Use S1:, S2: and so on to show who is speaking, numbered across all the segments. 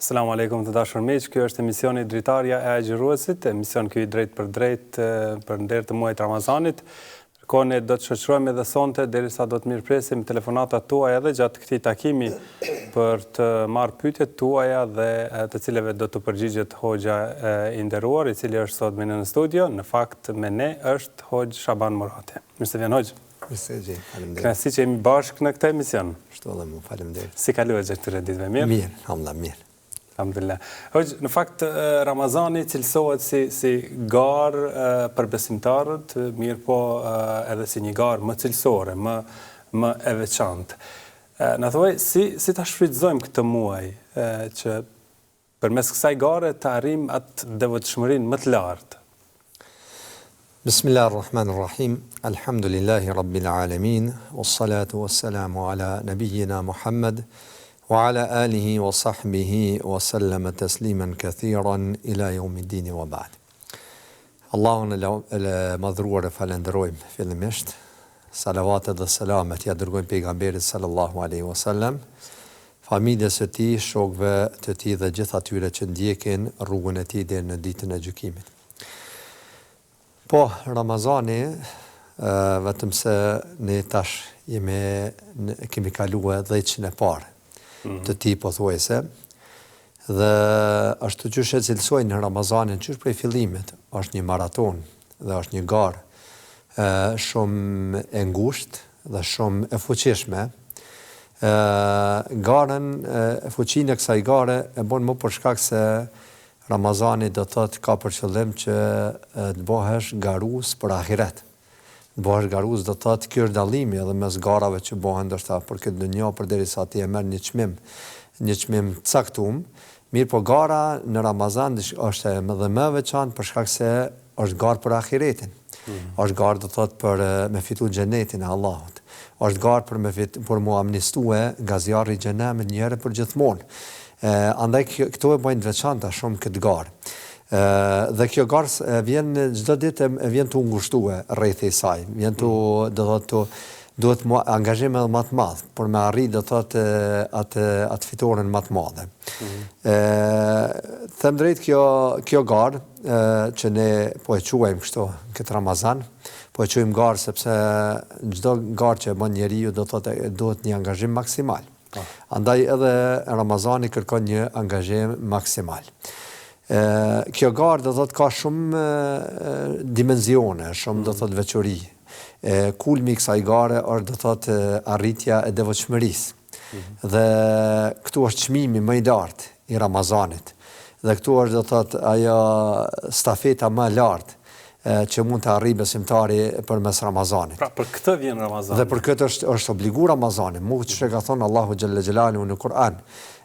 S1: Selam aleikum të dashur miq, ky është emisioni Dritarja e Agjëruesit, emision ky i drejtpërdrejtë për nder të muajit Ramazanit. Ndërkohë ne do të shoqërohemi edhe sonte derisa do të mirëpresim telefonatat tuaja edhe gjatë këtij takimi për të marrë pyetjet tuaja dhe të cileve do të përgjigjet hoxha i nderuar, i cili është sot me ne në studio. Në fakt me ne është Hoxhë Shaban Murati. Mirë se vjen hoxhë.
S2: Mirë se ju gjej,
S1: faleminderit. Kënaqësi që jemi bashkë në këtë emision.
S2: Ashtu edhe mu,
S1: faleminderit. Si kaluat gjatë këtyre ditëve,
S2: mirë? Mirë, alhamdulillah, mirë.
S1: Alhamdulillah. Hoxhë, në fakt Ramazani cilësohet si si garë për besimtarët, mirëpo edhe si një garë më cilësore, më më e veçantë. Na thuaj si si ta shfrytëzojmë këtë muaj që përmes kësaj gare të arrijmë atë devotshmërinë më të lartë.
S2: Bismillah ar-Rahman ar-Rahim, Alhamdulillahi Rabbil Alemin, was-salatu was-salamu ala nabiyyina Muhammad wa ala alihi wa sahbihi wa sallama tasliman kathiran ila yawmiddin wa ba'd. Allahun e Madhëruar e falënderojmë fillimisht, salavatet dhe selamet ia dërgojmë pejgamberit sallallahu alaihi wasallam, familjes së tij, shokëve të tij dhe gjithë atyre që ndjekin rrugën e tij deri në ditën e gjykimit. Po, Ramazani, vetëm se ne tash jemi, kemi kalue dhjetëshin e parë mhm. të tij pothuajse, dhe ashtu qysh e cilësojnë Ramazanin qysh prej fillimit, është një maratonë dhe është një garë shumë e ngushtë dhe shumë e fuqishme. Ë garën, fuqinë e kësaj gare e bon më për shkak se Ramazani do të thotë ka për qëllim që të bëhesh garues për ahiret. Të bëhesh garues do të thotë ky është dallimi edhe mes garave që bëhen ndoshta për këtë dynja përderisa ti e merr një çmim, një çmim të caktum, mirëpo gara në Ramazan është edhe më e veçantë për shkak se është garë për ahiretin. Është garë do të thotë për me fitu xhenetin e Allahut. Është garë për me fit, për mu amnistue nga zjarri i xhenemit një herë për gjithmonë. E, andaj kjo, këto e bëjnë të veçanta shumë këtë garë. Ë dhe kjo garë vjen çdo ditë e vjen tu ngushtue rrethi i saj, vjen tu do thotë tu duhet më angazhim edhe më të madh për me arrit do thotë atë atë fitoren më të madhe. Mm -hmm. Ë them drejt kjo kjo garë që ne po e quajmë kështu në këtë Ramazan, po e quajmë garë sepse çdo garë që e bën njeriu do thotë duhet një angazhim maksimal. Po. Andaj edhe Ramazani kërkon një angazhim maksimal. Ë kjo garë do thotë ka shumë dimensione, shumë do mm. thotë veçori. E kulmi i kësaj gare është do thotë arritja e devotshmërisë. Mm. Dhe këtu është çmimi më i lartë i Ramazanit. Dhe këtu është do thotë ajo stafeta më e lartë që mund të arrijë besimtari përmes
S1: Ramazanit. Pra për këtë vjen
S2: Ramazani. Dhe për këtë është është obligu Ramazani, mu qysh e ka thonë Allahu xhelle xhelaluhu në Kur'an,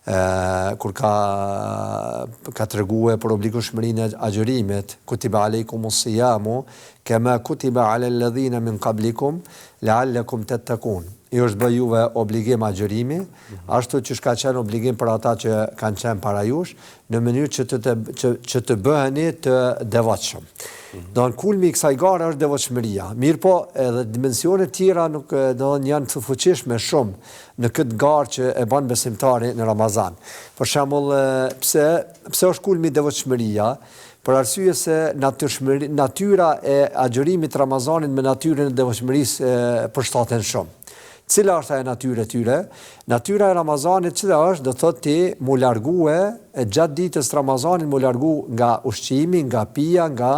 S2: ë kur ka ka tregue për obligueshmërinë e agjërimit, kutiba alejkumus sijamu kema kutiba alel ledhine min kablikum leallekum tettekun. Ju është bë juve obligim agjërimi, ashtu qysh ka qenë obligim për ata që kanë qenë para jush, në mënyrë që të të që, që të bëheni të devotshëm. Mm -hmm. Kulmi i kësaj gare është devotshmëria. Mirëpo, edhe dimensionet tjera nuk do të janë të fuqishme shumë në këtë garë që e bën besimtari në Ramazan. Për shembull, pse pse është kulmi devotshmëria? Për arsye se natyrshmëri, natyra e agjërimit të Ramazanit me natyrën e devotshmërisë përshtaten shumë. Cila është ajo natyrë e tyre? Natyra e Ramazanit cila është, do të thotë ti mu largue gjatë ditës të Ramazanit mu largu nga ushqimi, nga pija, nga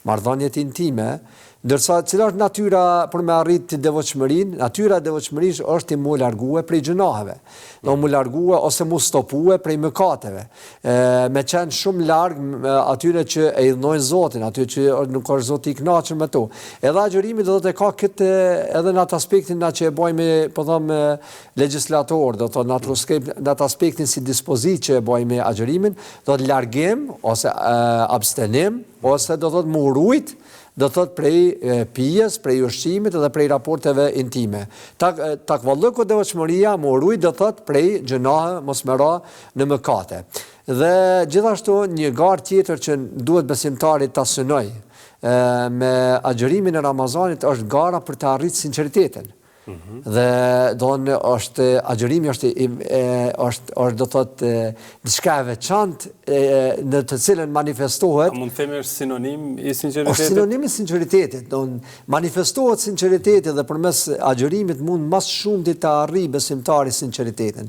S2: marrëdhëniet intime, ndërsa cila është natyra për me arrit ti devotshmërinë? Natyra e devotshmërisë është ti mu largue prej gjynaheve, do mu largue ose mu stopue prej mëkateve, e, me qenë shumë larg atyre që e idhnojnë Zotin, atyre që nuk është Zoti i kënaqur me to. Edhe agjërimi do të thotë ka këtë edhe në atë aspektin na që e bojmë, po them legjislator, do të thotë në atë aspekt, në atë aspektin si dispozitë që e bojmë agjërimin, do të largim ose e, abstenim ose do të thotë mu rujt. Do thotë prej pijes, prej ushqimit dhe prej raporteve intime. Tak, takvallëku devotshmëria m'u rujt do thotë prej gjynaheve mos me ra në mëkate. Dhe gjithashtu një garë tjetër që duhet besimtari ta synojë me agjërimin e Ramazanit është gara për të arritë sinqeritetin. Mhm. Dhe do në është agjërimi është i, e, është është do thotë diçka e veçantë në të cilën manifestohet.
S1: A mund të themi është sinonim i sinqeritetit?
S2: Është sinonim i sinqeritetit, do manifestohet sinqeriteti dhe përmes agjërimit mund më së shumti të arrijë besimtari sinqeritetin.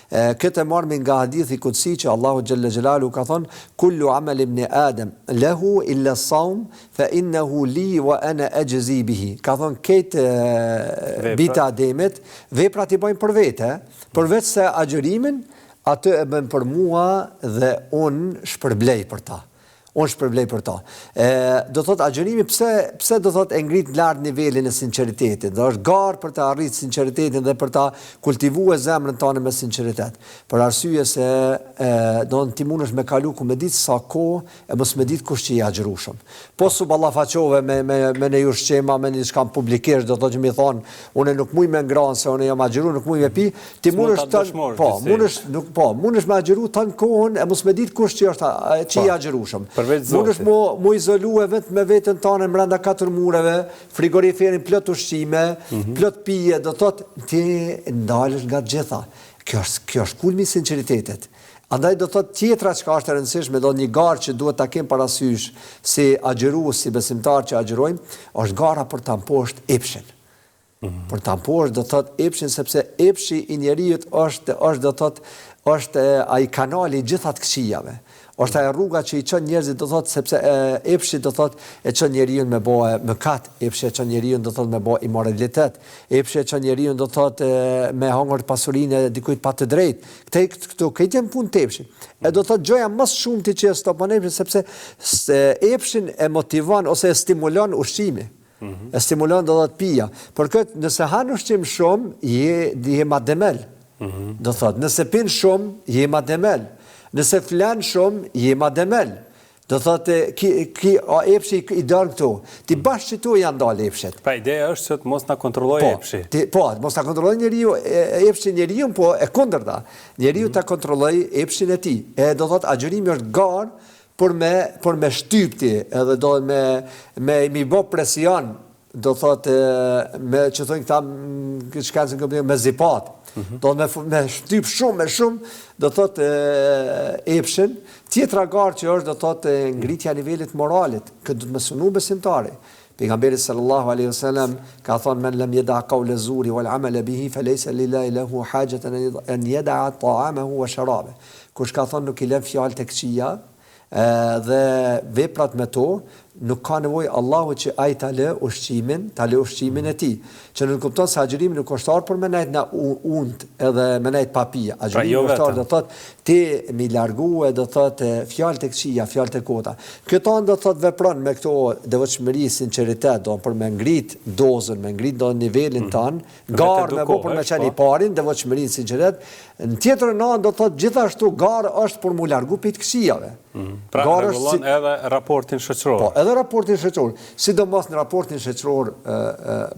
S2: E, këtë e marrim nga hadithi kudsi që Allahu xhelle xhelaluhu ka thonë kullu amel ibn Adem lehu illa saum Fe innehu li wa ene exhzi bihi. Ka thonë krejt bijtë e Ademit, veprat i bëjnë për vete, përveç se agjërimin, atë e bëjnë për mua dhe unë shpërblej për ta. Unë shpërblej për ta. E, do thotë agjërimi pse pse do thotë e ngrit lart nivelin e sinqeritetit dhe është garë për të arritë sinqeritetin dhe për ta kultivue zemrën tane me sinqeritet. Për arsye se e, do ti mundesh me kalu ku me ditë sa kohë E mos me ditë kush që je agjërueshëm. Po s'u ballafaqove me me me një ushqim a me një diçka publikisht, do thotë që mi thonë, unë nuk muj me ngranë se unë jam agjëru, nuk muj me pi, ti mundesh
S1: të
S2: po, mundesh nuk po, mundesh me agjëru tan kohën e mos me ditë kush që është që je
S1: po,
S2: agjërueshëm. Mundesh mu mu izolue vetë me veten tane brenda katër mureve, frigoriferin plot ushqime, mm -hmm. plot pije, do thotë ti ndalesh nga të gjitha. Kjo është kjo është kulmi i sinqeritetit. Andaj do të thotë tjetra çka është e rëndësishme, do një garë që duhet ta kem parasysh si agjërues, si besimtar që agjërojmë, është gara për ta mposht epshin. Mm -hmm. Për ta mposht do të thotë epshin sepse epshi i njeriut është është do të thotë është ai kanali i gjitha të këqijave. Është ajo rruga që i çon njerëzit do thotë sepse e, epshi do thotë e çon njeriun me bo mëkat, epshi e çon njeriun do thotë me bo imoralitet, epshi e çon njeriun do thotë me hongër pasurinë e dikujt pa të drejtë. Këte, këto krejt janë punë të epshit. E do thotë gjoja më së shumti që e stopon epshin, sepse se epshin e motivon ose e stimulon ushqimi. Mm -hmm. E stimulon do thotë pija. Për këtë, nëse han ushqim shumë, je, je ma demel. Mm -hmm. Do thotë, nëse pin shumë, je ma demel. Nëse flen shumë, je ma demel. Do thotë, ki, ki, a epshi i don këto. Ti bash qëtu janë dalë
S1: epshet. Pra ideja është që të mos na kontrollojë
S2: po,
S1: epshi.
S2: Ti, po, të mos na kontrollojë njeriu, e, epshi njeriun, po e kundërta. Njeriu mm -hmm. ta kontrollojë epshin e tij. E do thotë, agjërimi është garë për me, për me shtyp ti, edhe do me, me, me i bo presion do thotë me që thonë këta në shkencën kompjuter me zipat. Mm -hmm. Do me me shtyp shumë me shumë, do thotë epshin. Tjetra garë që është do thotë ngritja e nivelit moralit, këtë do të me synu besimtari. Pejgamberi sallallahu alaihi wasallam ka thonë men lem yada qawla zuri wal amala bihi falaysa lillahi lahu hajatan an yada'a ta'amahu wa sharabe. Kush ka thonë nuk i lën fjalët e këqija, dhe veprat me to, nuk ka nevojë Allahu që ai ta lë ushqimin, ta lë ushqimin e tij. Që nënkupton se agjërimi nuk është ardhur për me nejt na unt edhe me nejt pa pije.
S1: Pra
S2: Agjërimi
S1: jo
S2: është ardhur
S1: vetëm.
S2: do thotë ti mi largue do thotë fjalët e këqija, fjalët e kota. Këtë anë do thotë vepron me këto devotshmëri, sinqeritet, do për me ngrit dozën, me ngrit do nivelin tan, Garë me bo për me qenë i
S1: po.
S2: pari, devotshmëri, sinqeritet. Në tjetrën anë do të thotë gjithashtu garë është për mu largu prej të këqijave.
S1: Mm. Pra rregullon si... edhe raportin shoqëror.
S2: Po, edhe raportin shoqëror. Sidomos në raportin shoqëror,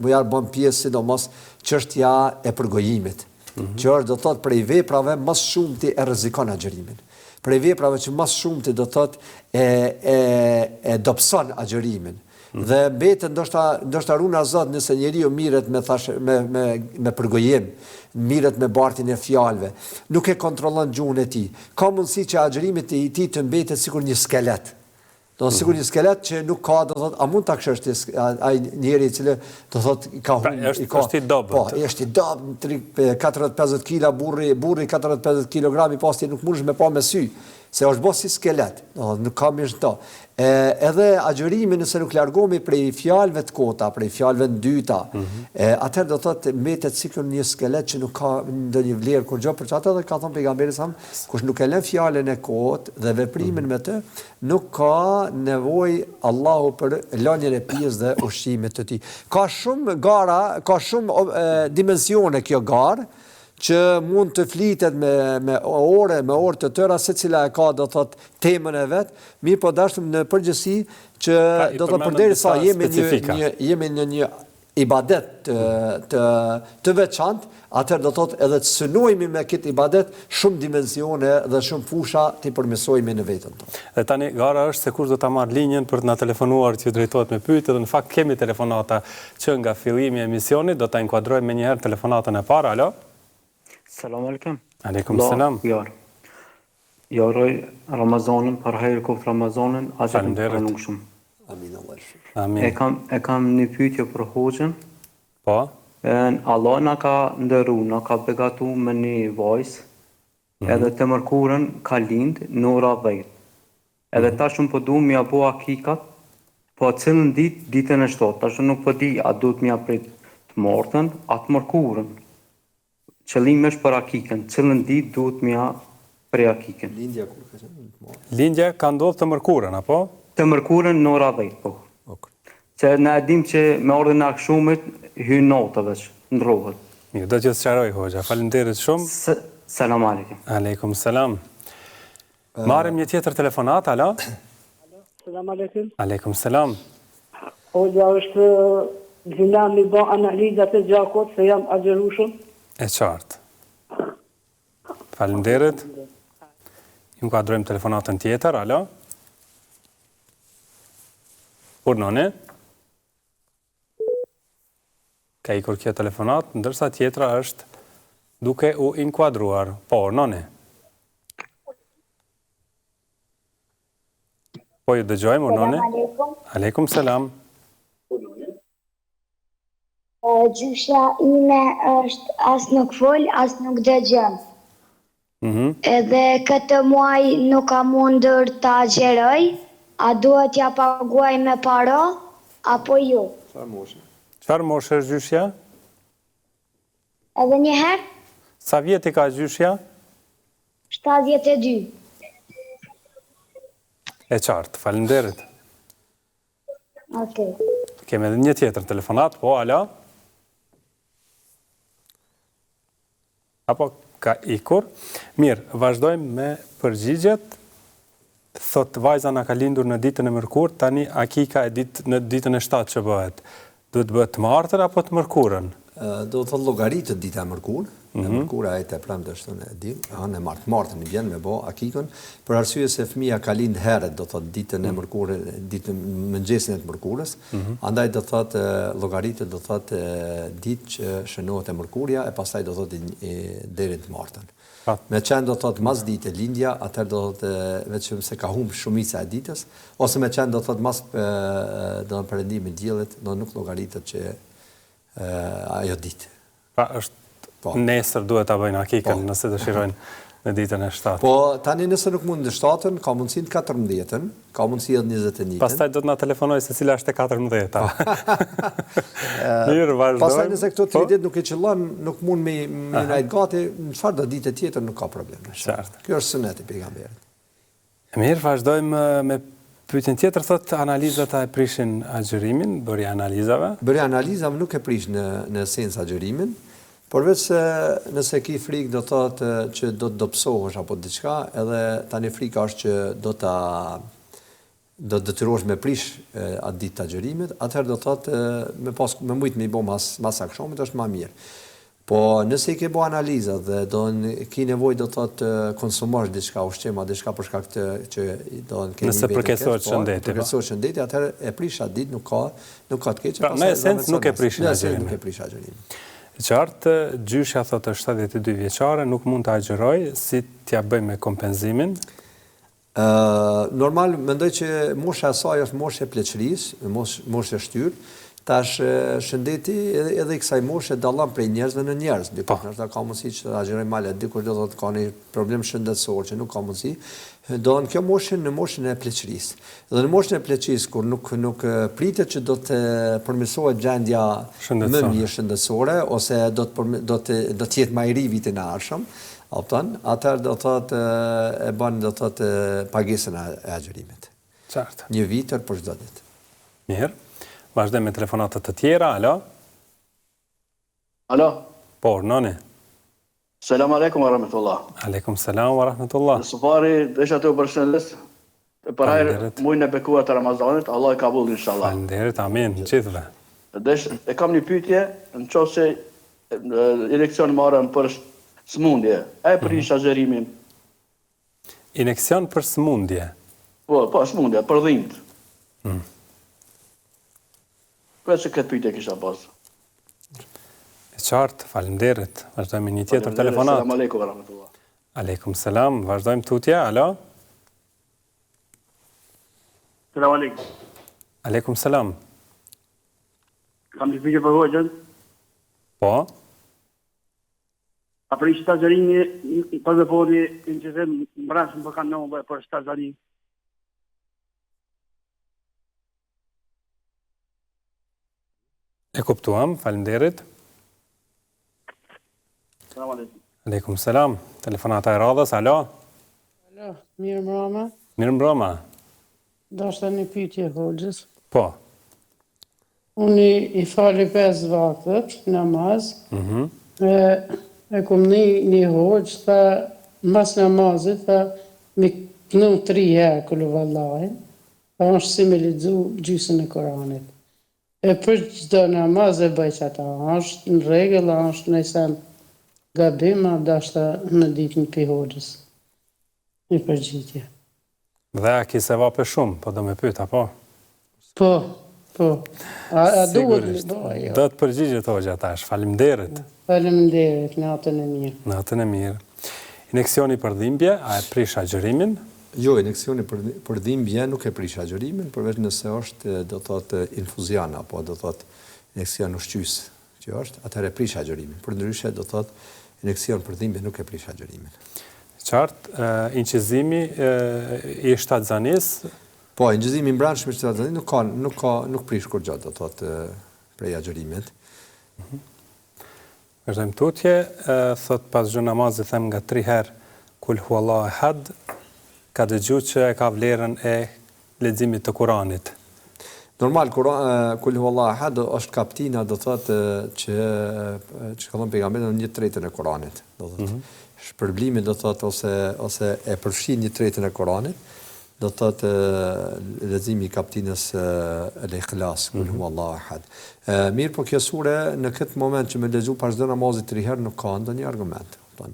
S2: Bujar bën pjesë sidomos çështja e përgojimit. Mm -hmm. Që është do të thotë prej veprave më së shumti e rrezikon agjërimin. Prej veprave që më së shumti do të thotë e e e dobëson agjërimin. Dhe mbetet ndoshta ndoshta runa Zot nëse njeriu mirret me thash me me me përgojim, mirret me bartjen e fjalëve, nuk e kontrollon gjuhën e tij. Ka mundësi që agjërimi i tij të mbetet sikur një skelet. Do të sikur një skelet që nuk ka, do thotë, a mund ta kshysh ti ai njeri i cili do thotë ka
S1: pra,
S2: humb,
S1: i
S2: ka
S1: është i dobët.
S2: Po, është i dobët, 40 50 kg burri, burri 40 50 kg i pas ti nuk mundesh me pa me sy. Se është bo si skelet, do thotë nuk ka mish në to. E, edhe agjërimi nëse nuk largohemi prej fjalëve të kota, prej fjalëve të ndyta, mm -hmm. e, atëherë do thotë mbetet sikur një skelet që nuk ka ndonjë vlerë kurrgjë, për çatë edhe ka thënë pejgamberi sa kush nuk e lën fjalën e kotë dhe veprimin mm -hmm. me të, nuk ka nevojë Allahu për lënien e pijes dhe ushqimit të tij. Ka shumë gara, ka shumë e, dimensione kjo garë, që mund të flitet me me orë, me orë të tëra secila e ka do thot temën e vet, mirëpo dashtëm në përgjithësi që pra, do thot përderisa jemi një, një jemi në një ibadet të të të veçantë, atëherë do thotë edhe të synojmë me këtë ibadet shumë dimensione dhe shumë fusha t'i përmirësojmë në veten
S1: tonë. Dhe tani gara është se kush do ta marrë linjën për të na telefonuar që drejtohet me pyetje dhe në fakt kemi telefonata që nga fillimi i emisionit, do ta inkuadrojmë menjëherë telefonatën e parë. Alo.
S3: Selam
S1: alejkum. Alejkum selam.
S3: Ja. Ja uroj Ramazanin, për hajër koftë Ramazanin, agjërim të
S1: pranueshëm.
S2: Amin Allah.
S3: Amin. E kam e kam një pyetje për hoxhën.
S1: Po.
S3: Allah na ka nderu, na ka begatu me një vajzë. Mm -hmm. Edhe të mërkurën ka lind në ora 10. Edhe mm -hmm. tash unë po du me ja bo akikat, po cilën ditë, ditën e 7. Tash unë nuk po di a duhet me ja pre të martën, a të mërkurën. Qëllimi është për akikën, cilën ditë duhet me ja pre akikën?
S2: Lindja kur ka qenë? Në
S1: të martën. Lindja ka ndodhur të mërkurën, apo?
S3: Të mërkurën në ora 10, po.
S2: Ok.
S3: Se na e dimë që me ardhjen e akshumit hyn nata veç, ndrrohet.
S1: Mirë, do t'ju sqarojë hoxha. Faleminderit
S3: shumë. Selam
S1: alejkum. Alejkum selam. Marrim një tjetër telefonatë, alo?
S4: Alo, selam alejkum.
S1: Alejkum selam.
S4: Hoxha është gjynah mi bo analizat e gjakut se jam agjërushëm.
S1: E qartë. Faleminderit. Inkuadrojmë telefonatën tjetër, alo? Urdhnoni? Ka ikur kjo telefonatë, ndërsa tjetra është duke u inkuadruar. Po, urdhnoni. Po, ju dëgjojmë, urdhnoni.
S5: Selam
S1: aleikum. Aleikum selam.
S5: Gjyshja ime është as nuk fol, as nuk dëgjon.
S1: Mhm.
S5: Edhe këtë muaj nuk ka mundur të agjëroj, a duhet t'ja paguaj me para, apo jo?
S2: Çfarë moshe?
S1: Çfarë moshe është gjyshja?
S5: Edhe një herë?
S1: Sa vjet i ka gjyshja?
S5: 72.
S1: E qartë, faleminderit.
S5: Okej.
S1: Kemi edhe një tjetër telefonatë, po, alo? Apo ka ikur. Mirë, vazhdojmë me përgjigjet. Thotë vajza na ka lindur në ditën e mërkurë, tani akika e ditë në ditën e 7 që bëhet. Duhet të bëhet të martën apo të
S2: mërkurën? Do të thotë llogaritet dita e mërkurë, e mhm. mërkurë, e ejte, e premte, e shtunë, e diel, e hënë, e martë, martën i bjen me bo akikën, për arsye se fëmija ka lind herët, do thotë ditën e mhm. mërkurë, ditën mëngjesin e të mërkurës, mhm. andaj do thotë llogaritet do thotë ditë që shënohet e mërkurja e pastaj do thotë deri të martën. Me qenë do thotë mas dite lindja, atëherë do thotë veç se ka humb shumica e ditës, ose me qenë do thotë mas do thotë perëndimit të diellit, do nuk llogaritet që ajo ditë.
S1: Pra është po. nesër duhet ta bëjnë akikën po. nëse dëshirojnë në ditën e
S2: 7. Po tani nëse nuk mund në 7-ën, ka mundësi në 14-ën, ka mundësi edhe
S1: 21-ën. Pastaj do të na telefonojë se cila është e 14-ta. Mirë, vazhdojmë.
S2: Pastaj nëse këto tri po. ditë nuk i qëllon, nuk mund me me nejt gati, në çfarëdo dite tjetër nuk ka problem.
S1: Qartë.
S2: Kjo është suneti i pejgamberit.
S1: Mirë, vazhdojmë me pyetjen tjetër, thotë analizat a e prishin agjërimin, bërja e
S2: analizave? Bërja e analizave nuk e prish në në esencë agjërimin, por veç se nëse ki frikë do thotë që do të dobësohesh apo diçka, edhe tani frika është që do ta do të detyrohesh me prish atë ditë të agjërimit, atëherë do thotë me pas me mujt me i bo mas mas akshamit është ma mirë. Po nëse i ke bo analizat dhe do ki nevojë do thotë të konsumosh diçka ushqim a diçka për shkak të që
S1: do të keni Nëse përkeqësohet po,
S2: shëndeti, po. Përkeqësohet shëndeti, atëherë e prish atë ditë, nuk ka nuk ka të
S1: keqe, pra, në esencë nuk e
S2: prishin agjërimin. Në esencë nuk e prish agjërimin.
S1: E qartë, gjyshja thotë është 72 vjeçare, nuk mund të agjërojë, si t'ia bëjmë me kompenzimin?
S2: Normal, mendoj që mosha e saj është moshë e pleqërisë, moshë moshë e shtyrë. Tash shëndeti edhe, edhe i kësaj moshe dallon prej njerëzve në njerëz. Dikush po. ndoshta ka mundësi që të agjërojë më lehtë, dikush do thotë ka një problem shëndetësor që nuk ka mundësi. Do thonë kjo moshë në moshën e pleqërisë. Dhe në moshën e pleqërisë kur nuk nuk pritet që do të përmirësohet gjendja më mirë shëndetësore ose do të do të do të jetë më i ri vitin e ardhshëm, A kupton? Atëherë do thotë e bën do thotë pagesën e agjërimit.
S1: Qartë.
S2: Një vitër për çdo ditë.
S1: Mirë. Vazhdojmë me telefonata të tjera. Alo.
S6: Alo.
S1: Po, urdhnoni.
S6: Selam alejkum wa rahmetullah.
S1: Alejkum selam wa rahmetullah.
S6: Së pari desha të ju përshëndes për hajr muajin e bekuar të Ramazanit, Allahu kabul inshallah.
S1: Faleminderit, amin, të gjithëve.
S6: Desh e kam një pyetje, në qoftë se injeksion marrëm për sëmundje, a e prish mhm. agjërimin?
S1: Injeksion për sëmundje.
S6: Po, po, sëmundje, për dhimbtë. Mm. Veç këtë pyetje kisha
S1: pas. E qartë, faleminderit. Vazhdojmë me një tjetër telefonatë.
S6: Selam aleikum wa rahmetullah.
S1: Aleikum selam. Vazhdojmë tutje. Alo.
S7: Selam aleikum.
S1: Aleikum selam.
S7: Kam një pyetje për hoxhën.
S1: Po.
S7: A prishet agjërimi për me bo një incizim mbrapsht për kanove për shtatzani?
S1: E kuptuam, faleminderit.
S7: Selam aleikum.
S1: Aleikum selam. Telefonata e radhës, alo.
S8: Alo, mirëmbrëma.
S1: Mirëmbrëma.
S8: Dashta një pyetje hoxhës.
S1: Po.
S8: Unë i fali pesë vaktet namaz.
S1: Mhm.
S8: E e kum ni një hoxhë tha mbas namazit tha me knu tri herë kulhuvallahin, tha është si me lexu gjysën e Kuranit. E për çdo namaz e bëj qata, a është në rregull a është naj sen gabim a dashta me ditë pi hoxhës një përgjigje.
S1: Dhe a ki sevape shumë, po do me pyet, apo?
S8: Po, po. A, a duhet me
S1: bo, jo? Do të përgjigjet hoxha tash, faleminderit.
S8: Faleminderit, natën e mirë.
S1: Natën e mirë. Injeksioni për dhimbje, a e prish agjërimin?
S2: Jo, injeksioni për, për dhimbje nuk e prish agjërimin, përveç nëse është, do thotë, infuzion apo do thotë injeksion ushqyes që është, atëherë e prish agjërimin. Përndryshe, do thotë, injeksion për dhimbje nuk e prish
S1: agjërimin. Qartë, incizimi i shtatzanisë?
S2: Po, incizimi i mbrendshëm i shtatzanisë nuk ka, nuk ka, nuk prish kurrgjë, do thotë, prej agjërimit.
S1: Mhm. Vazhdojmë tutje, thotë pas çdo namazi them nga tri herë kul huwallahu ehad, ka dëgju që e ka vlerën e leximit të Kuranit.
S2: Normal, kul huwallahu ehad është kaptina, do thotë që që ka thënë pejgamberi në një tretën e Kuranit, do thotë. Mm -hmm. Shpërblimi do thotë ose ose e përfshin një tretën e Kuranit, do thotë leximi i kaptinës El Ikhlas, kul mm -hmm. huwallahu ehad. Mirëpo kjo sure në këtë moment që me lexu pas çdo namazi tri herë nuk ka ndonjë argument. Kupton?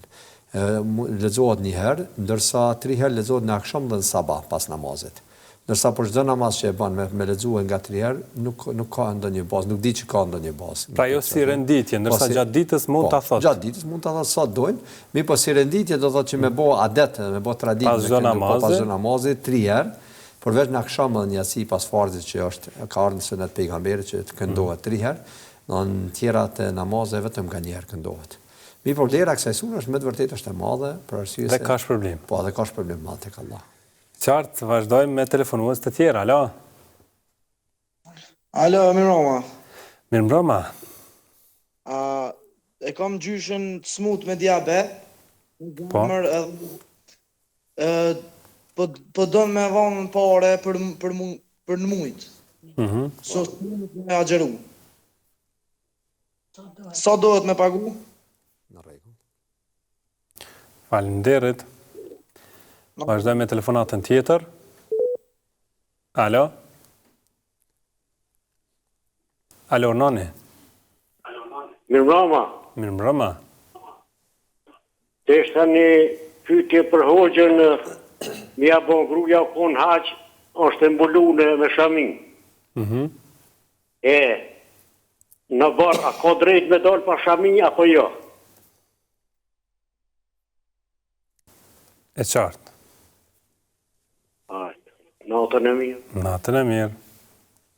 S2: Lexohet një herë, ndërsa tri herë lexohet në aksham dhe në sabah pas namazit. Ndërsa për çdo namaz që e bën me me lexue nga tri herë, nuk nuk ka ndonjë bazë, nuk di që ka ndonjë
S1: bazë. Pra jo si renditje, ndërsa po, si, gjatë ditës mund po, ta thotë.
S2: Gjatë ditës mund ta thotë sa dojnë, mirëpo si renditje do thotë që me bo adet, me bo traditë,
S1: pas çdo
S2: po, namazi, pas çdo namazi tri herë, përveç në aksham dhe në jaci pas farzit që është ka ardhur në sunet pejgamberit që të këndohet mm. tri herë, në tjerat namaze vetëm nga një herë këndohet. Mirëpo vlera e kësaj sure është me të vërtetë është e madhe, për
S1: arsye se Dhe ka shpërblim.
S2: Po, dhe ka shpërblim të madh tek
S1: Allahu. Qartë, vazhdojmë me telefonues të tjerë. Alo.
S9: Alo, mirëmbrëma.
S1: Mirëmbrëma.
S9: A e kam gjyshen të smut me diabet.
S1: Po.
S9: Mër, edhe, e, po po don me dhon pare për për mu, për në mujt.
S1: Mhm. Mm
S9: So me agjëru. Sa duhet me pagu?
S2: Në rregull.
S1: Faleminderit. Vazhdojmë me telefonatën tjetër. Alo. Alo, noni.
S10: Mirëmbrëma.
S1: Mirëmbrëma.
S10: Deshta një pyetje për hoxhën, me ja bo gruja u kon n'haxh, është e mbulune me shami.
S1: Mhm.
S10: E, në varr a ka drejt me dal pa shami apo jo?
S1: E qartë.
S10: Hajt. Natën e
S1: mirë. Natën e mirë.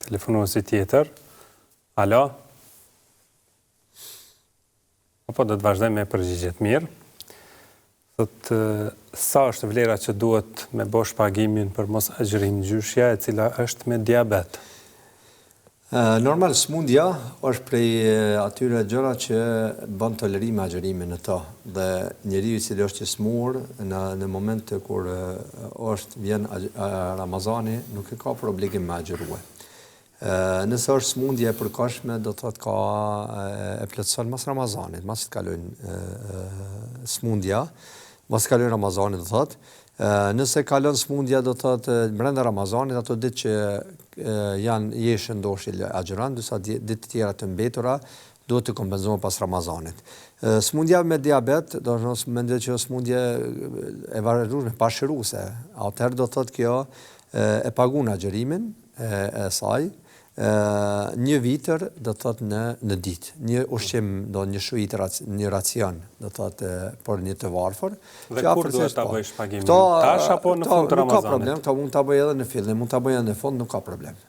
S1: Telefonuesi tjetër. Alo. Apo do të vazhdojmë me përgjigjet mirë. Thotë sa është vlera që duhet me bo shpagimin për mos agjërim gjyshja e cila është me
S2: diabet? Normal smundja është prej atyre gjëra që bën tolerime agjërimi në to dhe njeriu i cili është i smur në në moment kur është vjen Ramazani nuk e ka për obligim me agjërue. Nëse është sëmundje e përkohshme, do të thotë ka e plotëson mas Ramazanit, mas të kalojnë sëmundja, mas të kalojnë Ramazanit, do të thotë. Nëse kalon sëmundja, do të thotë brenda Ramazanit, ato ditë që janë je shëndosh i agjëron, ndërsa ditë të tjera të mbetura duhet të kompenzohen pas Ramazanit. Sëmundja me diabet, do të thotë mendoj që është sëmundje e vazhdueshme, pashëruese. Atëherë do të thotë kjo e paguan agjërimin, e e saj, një vitër do të thotë në në ditë, një ushqim do një shuit një racion do të thotë për një të varfër.
S1: Dhe kur duhet ta po. bëjë shpagimin? Tash apo në fund të Ramazanit?
S2: Nuk ka problem, këto mund ta bëjë edhe në fillim, mund ta bëjë edhe në fund, nuk ka problem.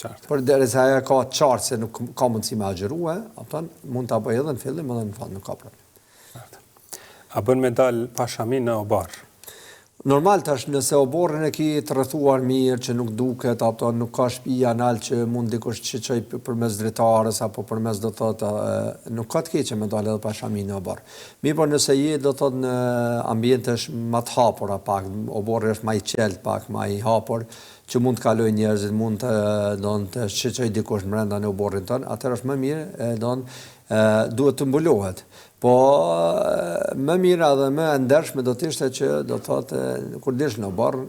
S1: Qartë.
S2: Përderisa ajo ka qartë se nuk ka mundësi me agjërue, apo mund ta bëjë edhe në fillim edhe në fund, nuk ka problem.
S1: Qartë. A bën me dal pa shami në oborr?
S2: Normal tash nëse oborrin e ki të rrethuar mirë që nuk duket apo nuk ka shpija nalt që mund dikush të shiqoj përmes dritares apo përmes do të thotë nuk ka të keqe me dalë edhe pa shami në oborr. Mirëpo nëse je do të thotë në ambiente ma të hapura pak, oborri është ma i qeltë pak, ma i hapur, që mund të kalojnë njerëzit, mund të do të shiqoj dikush mbrenda në oborrin tënd, atëherë është më mirë do duhet të mbulohet. Po, më mirë edhe më e ndershme do të ishte që, do të thotë, kur dilsh në oborr,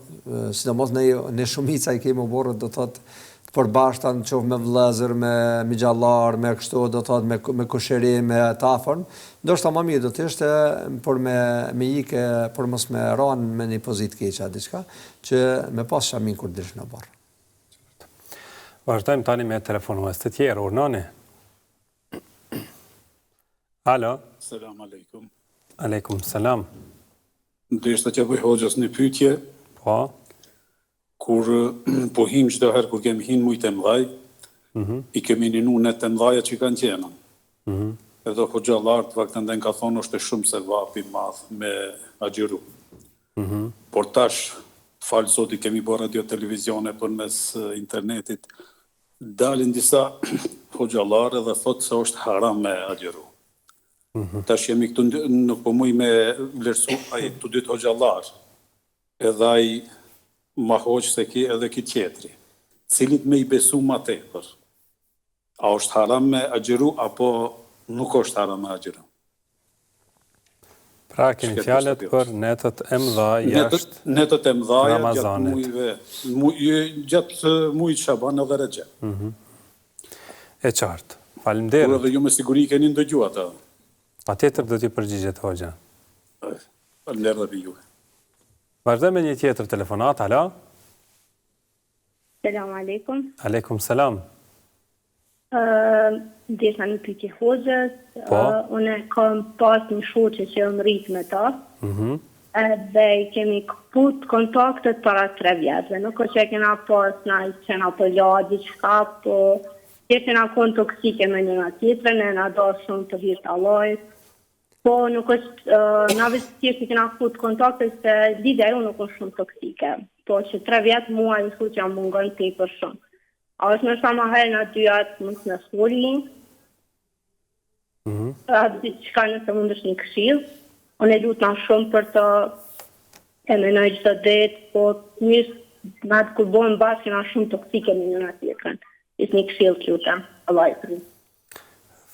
S2: sidomos ne, ne shumica i kemi oborret, do të thotë, të përbashkëta në qoftë me vëllezër, me mixhallar, me kështu, do të thotë, me, me kushëri, me të afërm, ndoshta më mirë do të ishte për me, me ikë, për mos me ranë me një pozitë keqe a diçka, që me pas shamin kur dilsh në oborr.
S1: Vazhdojmë tani me telefonues të tjerë, urdhnoni. Alo.
S11: Selam aleikum.
S1: Aleikum selam.
S11: Deshta t'ja bëj hoxhës një pyetje.
S1: Po.
S11: Kur po him çdo herë kur kemi hin mujt e mëdhaj, mm -hmm. i kemi ninu netët e mëdhaja që kanë qenë. Mm -hmm. Edhe hoxhallarët vaktanden ka thonë është shumë sevap i madh me agjëru. Mm -hmm. Por tash, falë Zotit kemi bërë radio televizione përmes internetit, Dalin disa hoxhallarë dhe thotë se është haram me agjëru. Tash jemi këtu nuk po muj me vlerësu ai të dytë hoxhallarë, edhe ai ma hoxhë se ky edhe ky tjetri. Cilit me i besu ma tepër? A është haram me agjëru apo nuk është haram me agjëru?
S1: Pra kemi fjalët për netët e mëdha jashtë
S11: Netët e mëdha gjatë mujve, gjatë mujit Shaban edhe Rexhep.
S1: Mm -hmm. E qartë. Faleminderit.
S11: Por edhe ju me siguri keni ndëgju atë.
S1: Patjetër do t'i përgjigjet hoxha.
S11: Faleminderit edhe për juve.
S1: Vazhdojmë me një tjetër telefonatë. Alo.
S12: Selam aleikum.
S1: Aleikum selam.
S12: Ë, desha një pyetje hoxhës.
S1: Po.
S12: Unë kam pas një shoqe që jam rrit me ta.
S1: Mhm.
S12: Edhe i kemi këput kontaktet para tre vjetëve. Nuk është që e kena pas na qena përla diçka, po thjesht jena kon toksike me njëna tjetrën, e jena dashtë shumë për hir të Allahit. Po nuk është, na veç thjesht i kena këput kontaktet se lidhja jonë nuk është shumë toksike. Po që tre vjet mua ajo shoqja më mungon tepër shumë. A është ndoshta ma hajër na dyjat mos me fol mu? Mm -hmm. A diçka nëse mundesh një këshillë? Unë e lutna shumë për të e menoj çdo ditë, po mirë na kur bëhen bashkë jena shumë toksike me njëna tjetrën. Veç një këshillë të lutem. Allah i priftë.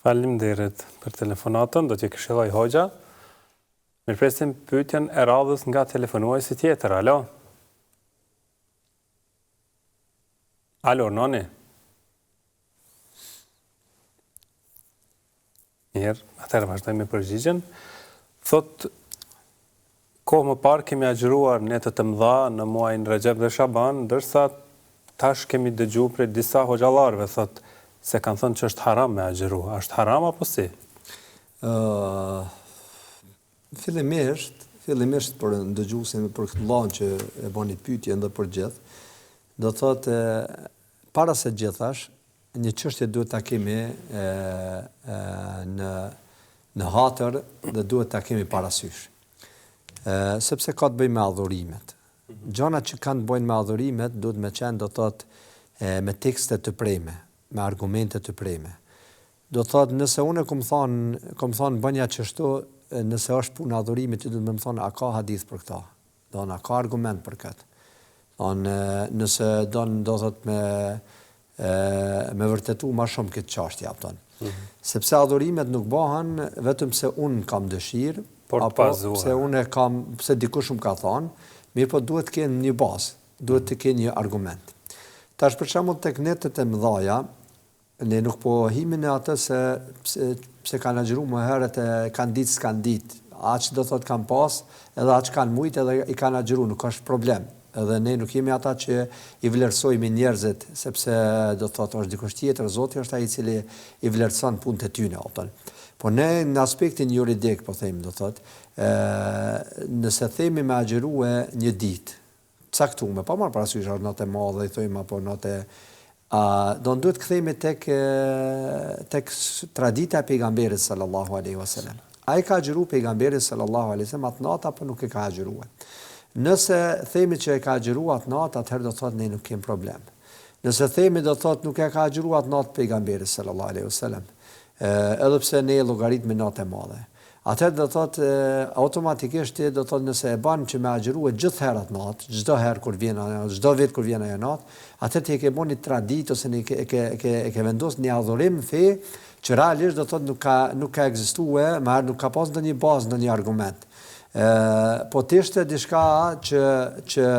S1: Faleminderit për telefonatën, do t'ju këshillojë hoxha. Mirëpresim pyetjen e radhës nga telefonuesi tjetër. Alo. Alo, urdhnoni. Mirë, atëherë vazhdojmë me përgjigjen. Thotë, kohë më parë kemi agjëruar netët e mëdha në muajin Rexhep dhe Shaban, ndërsa tash kemi dëgju prej disa hoxhallarëve, thotë, se kanë thënë që është haram me agjëru. A është haram apo si?
S2: Ë Fillimisht, fillimisht për ndëgjuesin për këtë vllanë që e bani pyetjen dhe për gjithë, do të thotë para se gjithash një çështje duhet ta kemi e, e, në në hatër dhe duhet ta kemi parasysh. Ë sepse ka të bëjë me adhurimet. Gjanat që kanë të bëjnë me adhurimet duhet me qenë do të thotë me tekste të preme, me argumente të preme. Do të thotë, nëse unë kum thanë, kom thanë bënja qështu, nëse është punë adhurimit, ti duhet me më thonë a ka hadith për këto? Do thonë a ka argument për këtë? Thonë, nëse don do thotë me me vërtetu ma shumë këtë çashtje, a kupton. Mm -hmm. Sepse adhurimet nuk bahen vetëm pse unë kam dëshirë,
S1: Por
S2: apo pse unë kam, pse dikush më ka thonë, mirëpo duhet të kenë një bazë, duhet të kenë një argument. Tash për shembull tek netët e mëdhaja, Ne nuk po himi në atë se pse pse kanë agjëru më herët e kanë ditë s'kanë ditë. Aq do thotë kanë pas, edhe aq kanë mujt edhe i kanë agjëru, nuk është problem. Edhe ne nuk jemi ata që i vlerësojmë njerëzit, sepse do të thotë është dikush tjetër, Zoti është ai i cili i vlerëson punët e tyne, kupton. Po ne në aspektin juridik po themi do thotë, ë nëse themi me agjërue një ditë, caktume, pa marrë parasysh a është natë e madhe i thojmë apo natë a do në duhet kthehemi tek tek tradita e pejgamberit sallallahu alaihi wasallam. A e ka agjëru pejgamberi sallallahu alaihi wasallam atë natë apo nuk e ka agjëruar? Nëse themi që e ka agjëru atë natë, atëherë do të thotë ne nuk kemi problem. Nëse themi do të thotë nuk e ka agjëru atë natë pejgamberi sallallahu alaihi wasallam, edhe pse ne e llogaritmi natë e madhe. Atëherë do thotë automatikisht ti do thotë nëse e ban që me agjërue gjithherë atë natë, çdo herë kur vjen ajo, çdo vit kur vjen ajo natë, atëherë ti e ke bo një traditë ose një e ke e ke e ke vendos një adhurim në fe që realisht do thotë nuk ka nuk ka ekzistue, më herët nuk ka pas ndonjë bazë, ndonjë argument. Ë po të ishte diçka që që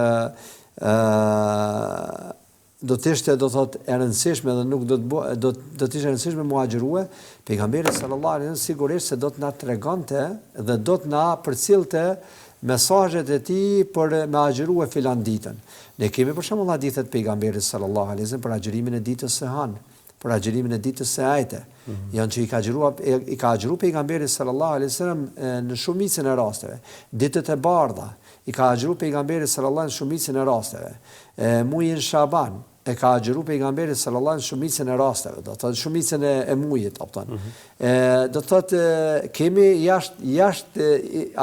S2: ë do të ishte do thotë e rëndësishme dhe nuk do të bo, do do të ishte e rëndësishme mu agjërue, pejgamberi sallallahu alaihi wasallam sigurisht se do të na tregonte dhe do të na përcillte mesazhet e tij për me agjërue filan ditën. Ne kemi për shembull hadithet e pejgamberit sallallahu alaihi wasallam për agjërimin e ditës së hanë, për agjërimin e ditës së ejte. Mm -hmm. Janë që i ka agjëruar i ka agjëruar pejgamberi sallallahu alaihi wasallam në shumicën e rasteve. Ditët e bardha i ka agjëruar pejgamberi sallallahu alaihi wasallam në shumicën e rasteve. E mujin Shaban e ka agjëruar pejgamberi sallallahu alaihi wasallam në shumicën e rasteve, do të thotë shumicën e, e mujit, a kupton. Mm -hmm. E do të thotë kemi jashtë jashtë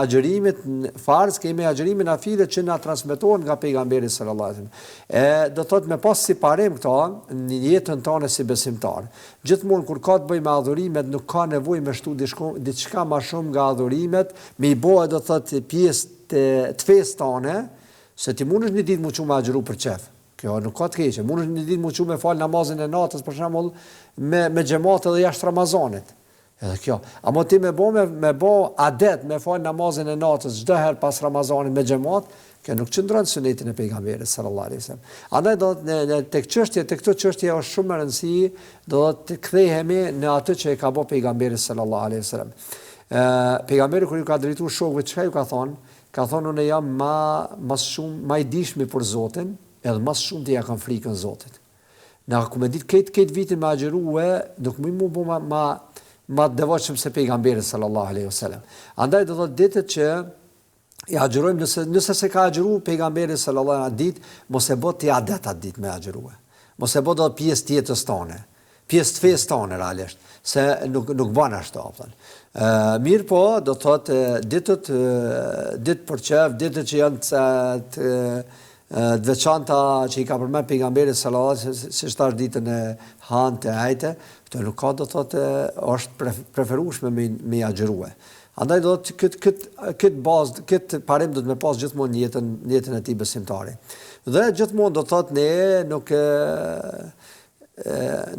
S2: agjërimit farz, kemi agjërimin nafile që na transmetohen nga pejgamberi sallallahu alaihi wasallam. E do të thotë me pas si parim këto në jetën tonë si besimtar. Gjithmonë kur ka të bëjë me adhurimet nuk ka nevojë me shtu diçka diçka ma shumë nga adhurimet, me i bo do të thotë pjesë të, të fesë tane, Se ti mundesh një ditë mu çu me agjëru për qef. Kjo nuk ka të keqe. Mundesh një ditë mu çu me fal namazin e natës për shembull me me xhemat edhe jashtë Ramazanit. Edhe kjo. Amo ti me bo me, me bo adet me fal namazin e natës çdo herë pas Ramazanit me xhemat, kjo nuk qëndron sunetin e pejgamberit sallallahu alaihi wasallam. Andaj do të në, në tek çështje, tek këto çështje është shumë me rëndësi, do të kthehemi në atë që e ka bo pejgamberi sallallahu alaihi wasallam. Ë pejgamberi kur ju ka drejtuar shokëve çka ju ka thonë? Ka thonë unë jam ma ma shumë ma i dishmi për Zotin edhe ma së shumti ja kam frikën Zotit. Na ku me ditë krejt krejt vitin me agjërue nuk mujm mu bo ma ma ma të devotshëm se pejgamberi sallallahu alejhi wasallam. Andaj do thotë ditët që i agjërojmë nëse nëse s'e ka agjëru pejgamberi sallallahu alejhi ditë mos e bo ti adet atë ditë me agjërue. Mos e bo do pjesë të jetës tane. Pjesë të fesë tane realisht, se nuk nuk ban ashtu, a kupton. Ë mirëpo, do të thotë ditët ditë për qef, ditët që janë të të, të veçanta që i ka përmend pejgamberi sallallahu alajhi wasallam, siç thash ditën e hanë të ejte, këto nuk ka do të thotë është preferueshme me me i agjërue. Andaj do të këtë këtë këtë bazë, këtë parim do të me pas gjithmonë në jetën në jetën e tij besimtari. Dhe gjithmonë do të thotë ne nuk e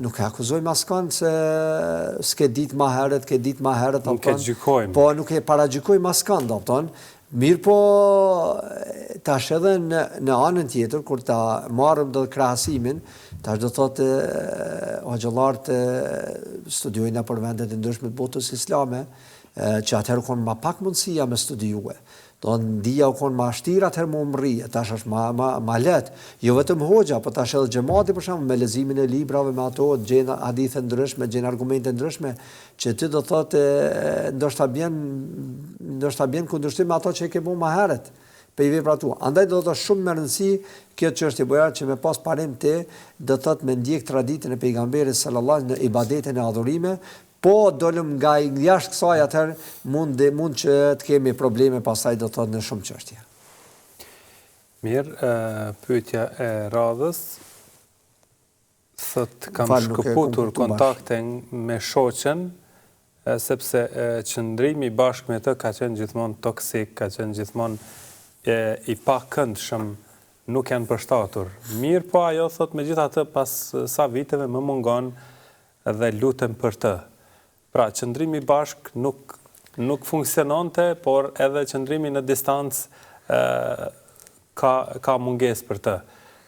S2: nuk e akuzojmë askënd se s'ke ditë ma herët, ke ditë ma herët,
S1: nuk e gjykojmë.
S2: Po nuk e paragjykojmë askënd, a kupton. Mirëpo tash edhe në në anën tjetër kur ta marrim do krahasimin, tash do thotë hoxhallarët studiojnë nëpër vendet e ndryshme të botës islame, që atëherë u kon ma pak mundësia me studiue. Do thotë dija u kon ma shtirë atëherë me u mrri, e tash është ma ma ma lehtë. Jo vetëm hoxha, po tash edhe xhemati për shembull me leximin e librave me ato gjen hadithe ndryshme, gjen argumente ndryshme që ti do thotë ndoshta bjen ndoshta bjen kundërshtim me ato që e ke bo ma herët prej vepra tua. Andaj do të thotë shumë me rëndësi kjo çështje Bujar që me pas parim ti do të thotë me ndjek traditën e pejgamberit sallallahu alaihi në ibadete në adhurime, Po dolëm nga jashtë kësaj atëherë mund mund që të kemi probleme pastaj do të thotë në shumë
S1: çështje. Mirë, pyetja e radhës thotë kam shkëputur kontaktin me shoqen sepse qëndrimi bashkë me të ka qenë gjithmonë toksik, ka qenë gjithmonë i pakëndshëm. nuk janë përshtatur. Mirëpo ajo thotë megjithatë pas sa viteve më mungon dhe lutem për të. Pra, qëndrimi bashkë nuk nuk funksiononte, por edhe qëndrimi në distancë ka ka mungesë për të.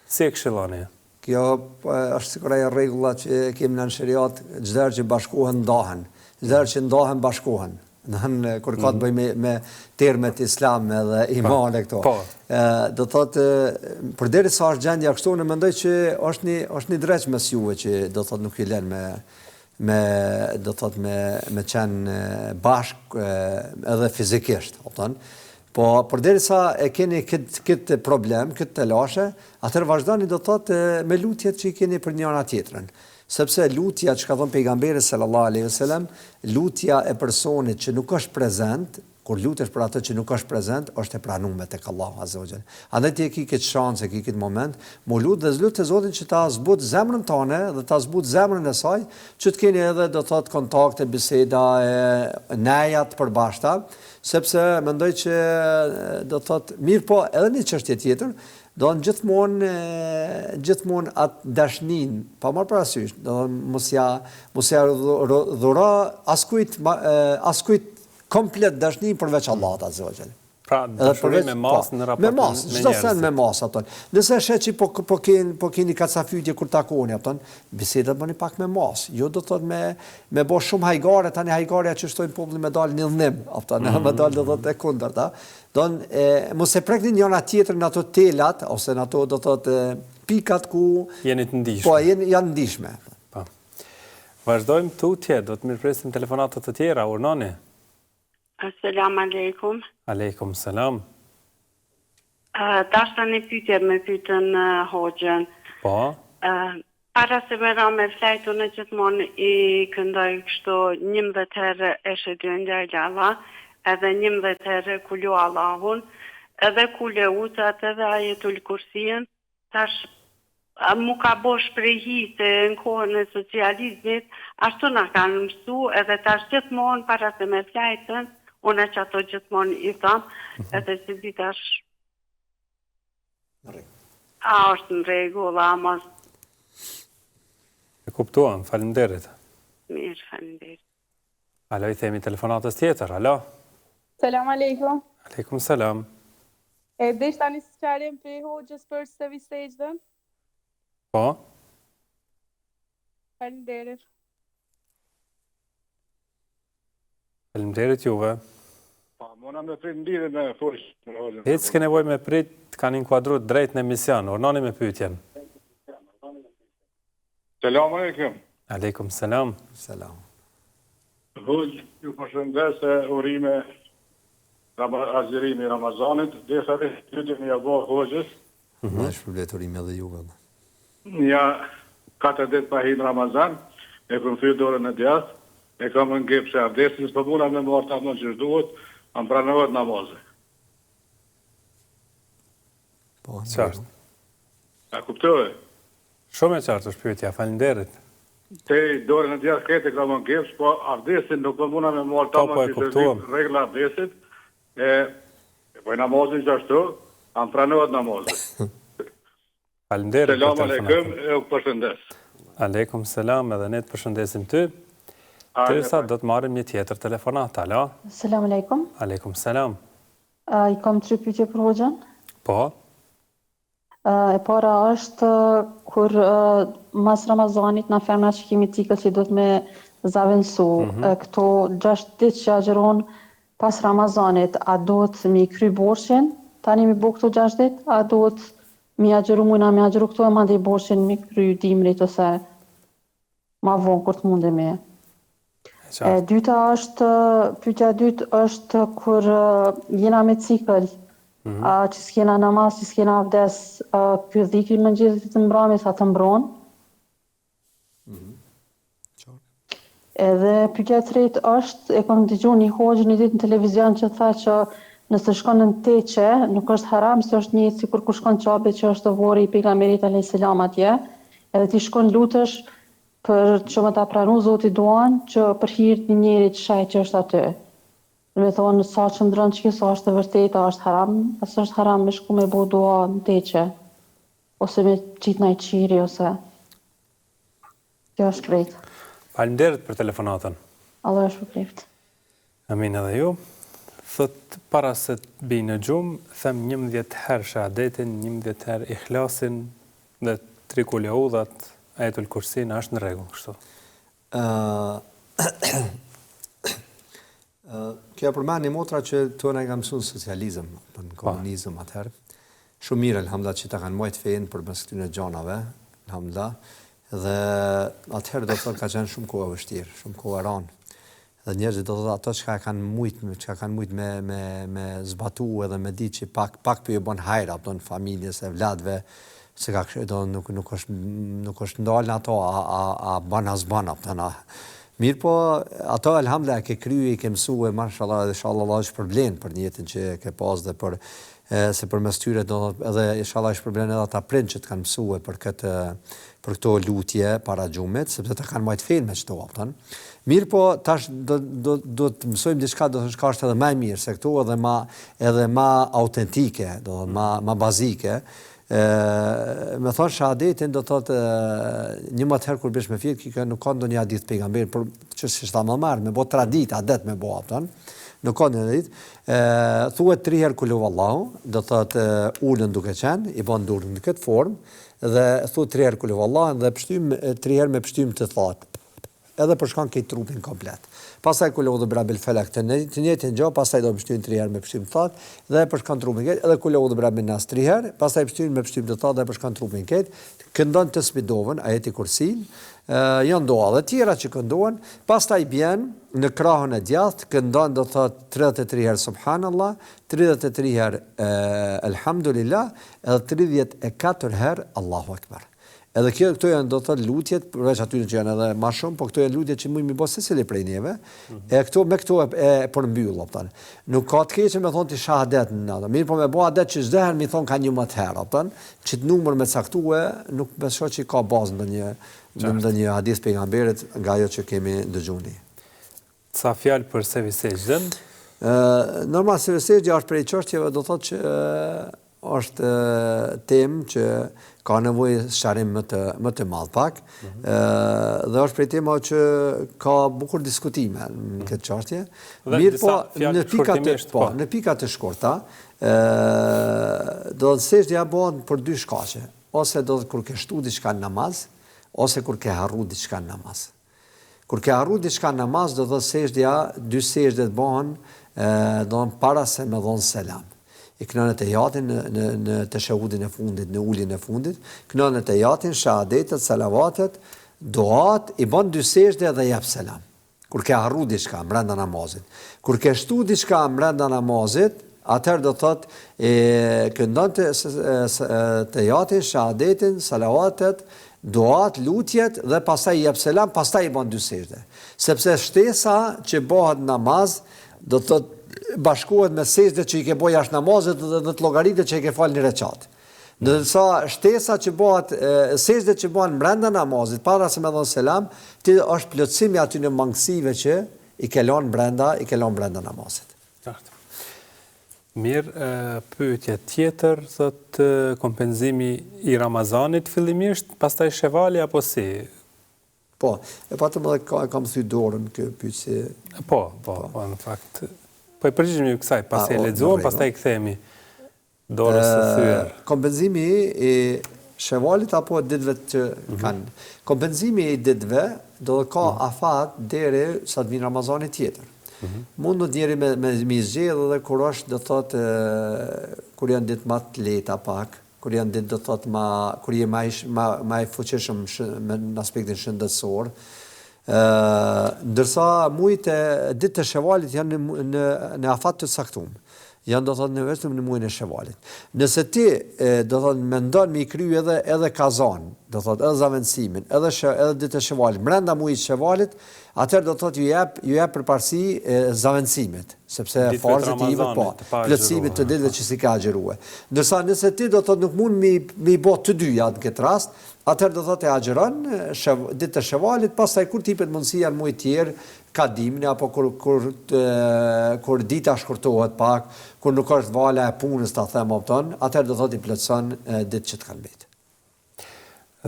S1: Si e këshilloni?
S2: Kjo është sikur ajo rregulla që e kemi në sheriat, çdo herë që bashkohen ndahen, çdo herë që ndahen bashkohen. Domethënë kur ka të mhm. bëjë me me termet islam edhe po. iman e këto. Po. Ë do thotë përderisa është gjendja kështu, unë mendoj që është një është një dreq mes juve që do thotë nuk i lën me me do thotë me me qenë bashk edhe fizikisht, kupton? Po përderisa e keni këtë këtë problem, këtë telashe, atëherë vazhdoni do thotë me lutjet që i keni për njëra tjetrën. Sepse lutja që ka thënë pejgamberi sallallahu alejhi ve selem, lutja e personit që nuk është prezent, kur lutesh për atë që nuk është prezent, është e pranume tek Allahu azze ve xhel. Andaj ti e ki këtë shans, e ki këtë moment, mu lut dhe lute Zotin që ta zbut zemrën tane dhe ta zbut zemrën e saj, që të keni edhe do thotë kontakte, biseda e neja të përbashkëta, sepse mendoj që do thotë mirëpo edhe një çështje tjetër, Do thotë gjithmonë gjithmonë atë dashninë, pa marrë parasysh, do thotë mos ja mos ja dhuro askujt askujt komplet dashninë përveç Allahut azze ve
S1: xhel. Pra, dashuri me masë po, në raport
S2: me masë, çdo sen me masë aton. Nëse e sheh që po po ken po keni kacafytje kur takoheni aton, bisedat bëni pak me masë. Jo do thotë me me bo shumë hajgare, tani hajgarja që shtojnë popullin me dal në idhnim, aton, mm. me dal do thotë e kundërta. Don e mos e prekni njëra tjetrën në ato telat ose në ato do thotë pikat ku
S1: jeni të ndishme.
S2: Po, jeni janë ndishme.
S1: Po. Vazhdojmë tutje, do të mirëpresim telefonata të tjera, urnoni.
S13: Selam aleikum.
S1: Aleikum selam.
S13: Dashta një pyetje me pytën hoxhën.
S1: Po.
S13: Para se me ra me flajt unë gjithmonë i këndoj kështu 11 herë eshedu en la ilahe illallah edhe 11 herë kul huallahun edhe kul eudh edhe ajetul kursien tash mu ka bo shprehi se në kohën e socializmit ashtu na kanë mësu edhe tash gjithmonë para se me flajtën unë qato gjithmonë i tham mhm. edhe s'e di tash a është në rregull a mos
S1: E kuptuam, faleminderit.
S13: Mirë, faleminderit.
S1: Alo, i themi telefonatës tjetër, alo.
S14: Selam aleikum.
S1: Aleikum selam.
S14: E deshta një sqarim prej hoxhës për sehvi sexhden?
S1: Po.
S14: Faleminderit.
S1: Faleminderit juve.
S15: Po, muna me prit në me
S1: hoxhën. Hiç s'ke nevojë me prit, të kanë inkuadru drejt në emision. Urnoni me pyetjen.
S15: Selam aleikum.
S1: Aleikum selam.
S2: Selam.
S15: Hoxhë, ju përshëndes e urime agjërimi i Ramazanit, desha një pyetje me ja bo hoxhës.
S2: Mhm. Allahu ju shpërbleftë urime edhe juve.
S15: Nja katër ditë pa hi në Ramazan, e kom thy dorën e djathtë, e kam në gips e avdesin s'po muna me marrë tamam qysh duhet, a më pranohet
S2: namazi?
S1: Po, qartë.
S15: A kuptove?
S1: Shumë e qartë është pyetja, faleminderit.
S15: Te dorën e djathtë krejt e kam në gips, po avdesin nuk po muna me marrë
S1: tamam po, po, qysh
S15: është rregulla avdesit, e e bëj namazin qashtu, a më pranohet namazi?
S1: Faleminderit
S15: për telefonatën. Selam aleikum, e u përshëndes.
S1: Aleikum selam, edhe ne të përshëndesim ty. Derisa do të marrim një tjetër telefonatë. Alo.
S16: Selam aleikum.
S1: Aleikum selam.
S16: I kam tri pyetje për hoxhën.
S1: Po.
S16: E para është kur mas Ramazanit na femra që kemi cikël që duhet me zavendësu, mm -hmm. këto 6 ditë që agjëron pas Ramazanit, a duhet me i kry borxhin, tani mi bo këto 6 ditë, a duhet Mi agjëru mujna mi agjëru këto e mandej borxhin mi kry dimrit ose ma vonë kur të mundemi. E dyta është, pyetja e dytë është kur jena me cikël, mm -hmm. a, që s'kena namaz, që s'kena avdes, ky dhikri i mëngjesit të mbrëmjes a të mbron? Edhe pyetja e tretë është, e kam dëgju një hoxhë një ditë në televizion që tha që nëse shkon në teqe, nuk është haram se është njëjtë sikur kur shkon Qabe që është oborri i pejgamberit alejhi selam atje, edhe ti shkon lutesh për që me ta pranu Zoti duan që për hir të një njeri të shenjtë që është aty. Domethonë sa qëndron qikjo sa është e vërtetë, a është haram, a s'është haram me shku me bo dua në teqe. Ose me qitë naj qiri ose Kjo është krejt.
S1: Faleminderit për telefonatën.
S16: Allah ju shpërbleftë.
S1: Amin edhe ju. Thot para se të bij në gjumë, them 11 herë shahadetin, 11 herë ihlasin dhe tri kuleudhat, ajetul kursin, a është në rregull kështu?
S2: Ë Kjo e përmendi motra që këto na i kanë mësuar në socializëm, po në komunizëm atëherë. Shumë mirë, elhamdulillah, që ta kanë majtë fenë përmes këtyre gjanave, elhamdulillah. Dhe atëherë do të thotë ka qenë shumë kohë e vështirë, shumë kohë e rëndë. Dhe njerëzit do të thotë ato çka kanë mujt, çka kanë mujt me me me zbatu edhe me ditë që pak pak po ju bën hajr apo në familjes e evladve, se ka kështu do nuk nuk është nuk është ndalë në ato a a a bën a s'bën apo na Mirëpo, ato elhamdulillah e ke krye, i ke mësue, mashallah edhe inshallah Allahu të shpërblen për nijetin që e ke pas dhe për se përmes tyre do thotë edhe inshallah i shpërblen edhe ata prind që të kanë mësue për këtë për këto lutje para gjumit, sepse ta kanë majtë fenë me qëto, a kupton. Mirëpo, tash do do do të mësojmë diçka, do të thotë çka është edhe më e mirë se këto edhe ma edhe ma autentike, do thotë ma ma bazike, E, me thonë shahadetin do thotë 11 herë kur biesh me fjetë, kjo nuk ka ndonjë hadith pejgamberit, por që si thamë më marrë, me bo traditë, adet me bo, a kupton, nuk ka ndonjë hadith, e, thuhet tri herë kul huvallahu, do thotë ulun duke qenë, i bon durt në këtë formë, dhe thuhet tri herë kul huvallahu, dhe pështym, tri herë me pështym të thatë edhe përshkon krejt trupin komplet. Pastaj kul eudhu birabbil felak të të njëjtën gjë, pastaj do pështyn tri herë me pështym të thatë dhe e përshkon trupin krejt, edhe kul eudhu birabbin nas tri herë, pastaj pështyn me pështym të thatë dhe e përshkon trupin krejt, këndon tesbih dovën, ajeti kursin, janë dua dhe tjera që këndohen, pastaj bjen në krahun e djathtë, këndon do thotë 33 herë subhanallah, 33 herë elhamdulillah, edhe 34 herë Allahu akbar. Edhe kjo, këto janë do të thotë lutjet, përveç atyre që janë edhe ma shumë, po këto janë lutjet që mund m'i bo secili prej neve. Mm -hmm. E këto me këto e, e përmbyll, a kupton. Nuk ka të keqe me thonë ti shahadet në ato. Mirë, po me bo adet që çdo herë mi thon ka 11 herë, a kupton. Qit numër me caktue, nuk besoj që ka bazë ndonjë në ndonjë hadith pejgamberit nga ajo që kemi dëgjuar ne.
S1: Ca fjalë për sehvi sexhden?
S2: Ë, normal sehvi sexhdja është prej çështjeve do thotë që Është temë që ka nevojë sqarim më të më të madh pak. Ëh mm -hmm. dhe është prej temave që ka bukur diskutime në këtë çështje. Mirëpo në pika të po, po, në pika të shkurta, ëh do të sexhdja bëhet për dy shkaqe, ose do të kur ke shtu diçka në namaz, ose kur ke harru diçka në namaz. Kur ke harru diçka në namaz do thotë sexhdja, dy sexhdet bëhen do thonë para se me dhon selam. I kënon etehijatin në në në teshehudin e fundit, në uljen e fundit, kënon etehijatin, shahadetet, salavatet, duat, i bën dy sexhde dhe jep selam. Kur ke harru diçka brenda namazit. Kur ke shtu diçka brenda namazit, atëherë do thotë e këndon të etehijatin, shahadetin, salavatet, duat, lutjet dhe pastaj jep selam, pastaj i bën dy sexhde. Sepse shtesa që bëhet në namaz, do të thotë bashkohet me sexhdet që i ke bo jashtë namazit dhe, dhe të llogaritet që i ke falë një reqat. Ndërsa shtesa që bëhet, sexhdet që bëhen brenda namazit, para se me dhënë selam, ti është plotësimi atyne mangësive që i ke lënë brenda, i ke lënë brenda namazit.
S1: Qartë. Mirë, pyetja tjetër, thotë kompenzimi i Ramazanit fillimisht, pastaj Shevali apo si?
S2: Po, e patëm edhe ka, e kam thy dorën kë pyetësi.
S1: Po, po, po, po, në fakt. Po i përgjigjemi kësaj, pasi e lexuam, pastaj kthehemi. Dorës së
S2: thyer. Kompenzimi i Shevalit apo ditëve që mhm. kanë. Kompenzimi i ditëve do të ka mhm. afat deri sa të vinë Ramazani tjetër. Mm Mundet njeri me me me zgjedh edhe kur është do thotë kur janë ditë më të lehta pak, kur janë ditë do thotë ma kur je më më më i fuqishëm me në aspektin shëndetësor, Ë, ndërsa muajt e ditët e Shevalit janë në në në afat të caktuar. Janë do thotë në vetëm në muajin e Shevalit. Nëse ti e, do thotë mendon me i kry edhe edhe kazan, do thotë edhe zavendësimin, edhe shë, edhe ditët e Shevalit brenda muajit Shevalit, atëherë do thotë ju jep ju jep përparësi zavendësimit, sepse farzet i jepet po, plotësimit të ditëve që s'i ke agjërue. Ndërsa nëse ti do thotë nuk mund me me i bo të dyja në këtë rast, Atëherë do thotë e agjëron ditët e Shevalit, pastaj kur të jepet mundësia në muajt tjerë, ka dimni apo kur kur kur dita shkurtohet pak, kur nuk është vala e punës ta them a kupton, atëherë do thotë i plotëson ditët që të kanë mbetë.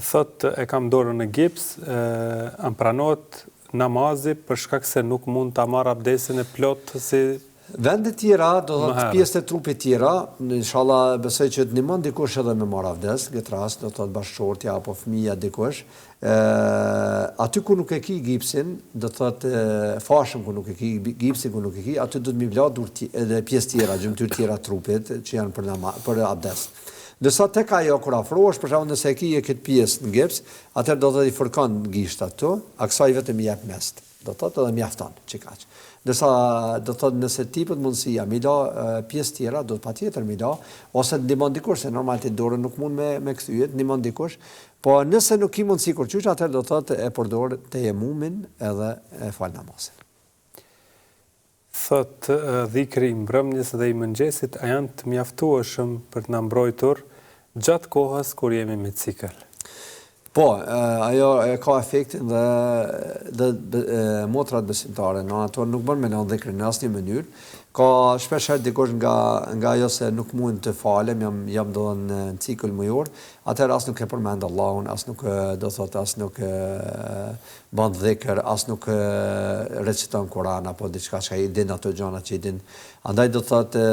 S1: Thotë e kam dorën në gips, a më pranohet namazi për shkak se nuk mund ta marr abdesin e plotë si
S2: Vende tjera, do thotë pjesët e trupit tjera, inshallah besoj që të ndihmon dikush edhe me marr avdes, në këtë rast, do thotë bashkëshortja apo fëmija dikush, ë aty ku nuk e ki gipsin, do thotë fashën ku nuk e ki, gipsin ku nuk e ki, aty duhet mi la durt edhe pjesë tjera, gjymtyrë tjera të trupit që janë për nama, për abdes. Ndërsa tek ajo kur afrohesh, për shembull nëse e ki këtë pjesë në gips, atëherë do të thotë i fërkon gishtat këtu, a kësaj vetëm i jep mes'h. Do të thotë edhe mjafton, qikaq. Ndërsa do të thotë nëse t'ipet mundësia mi la pjesë tjera, do të patjetër mi la, ose të ndihmon dikush, se normal ti dorën nuk mund me me kthye, të ndihmon dikush, po nëse nuk ki mundësi kurrqysh, atëherë do të thotë e përdor tejemumin edhe e fal namazin.
S1: Thotë, Dhikri i mbrëmjes dhe i mëngjesit a janë të mjaftueshëm për të na mbrojtur gjatë kohës kur jemi me cikël?
S2: Po, ajo e ka efektin dhe dhe motrat besimtare, në ato nuk bën me lënë dhikrin në asnjë mënyrë. Ka shpesh herë dikush nga nga ajo se nuk mund të falem, jam jam do në cikël mujor, atëherë as nuk e përmend Allahun, as nuk do thotë as nuk ban dhikr, as nuk reciton Kuran apo diçka çka i din ato gjana që i din. Andaj do të thotë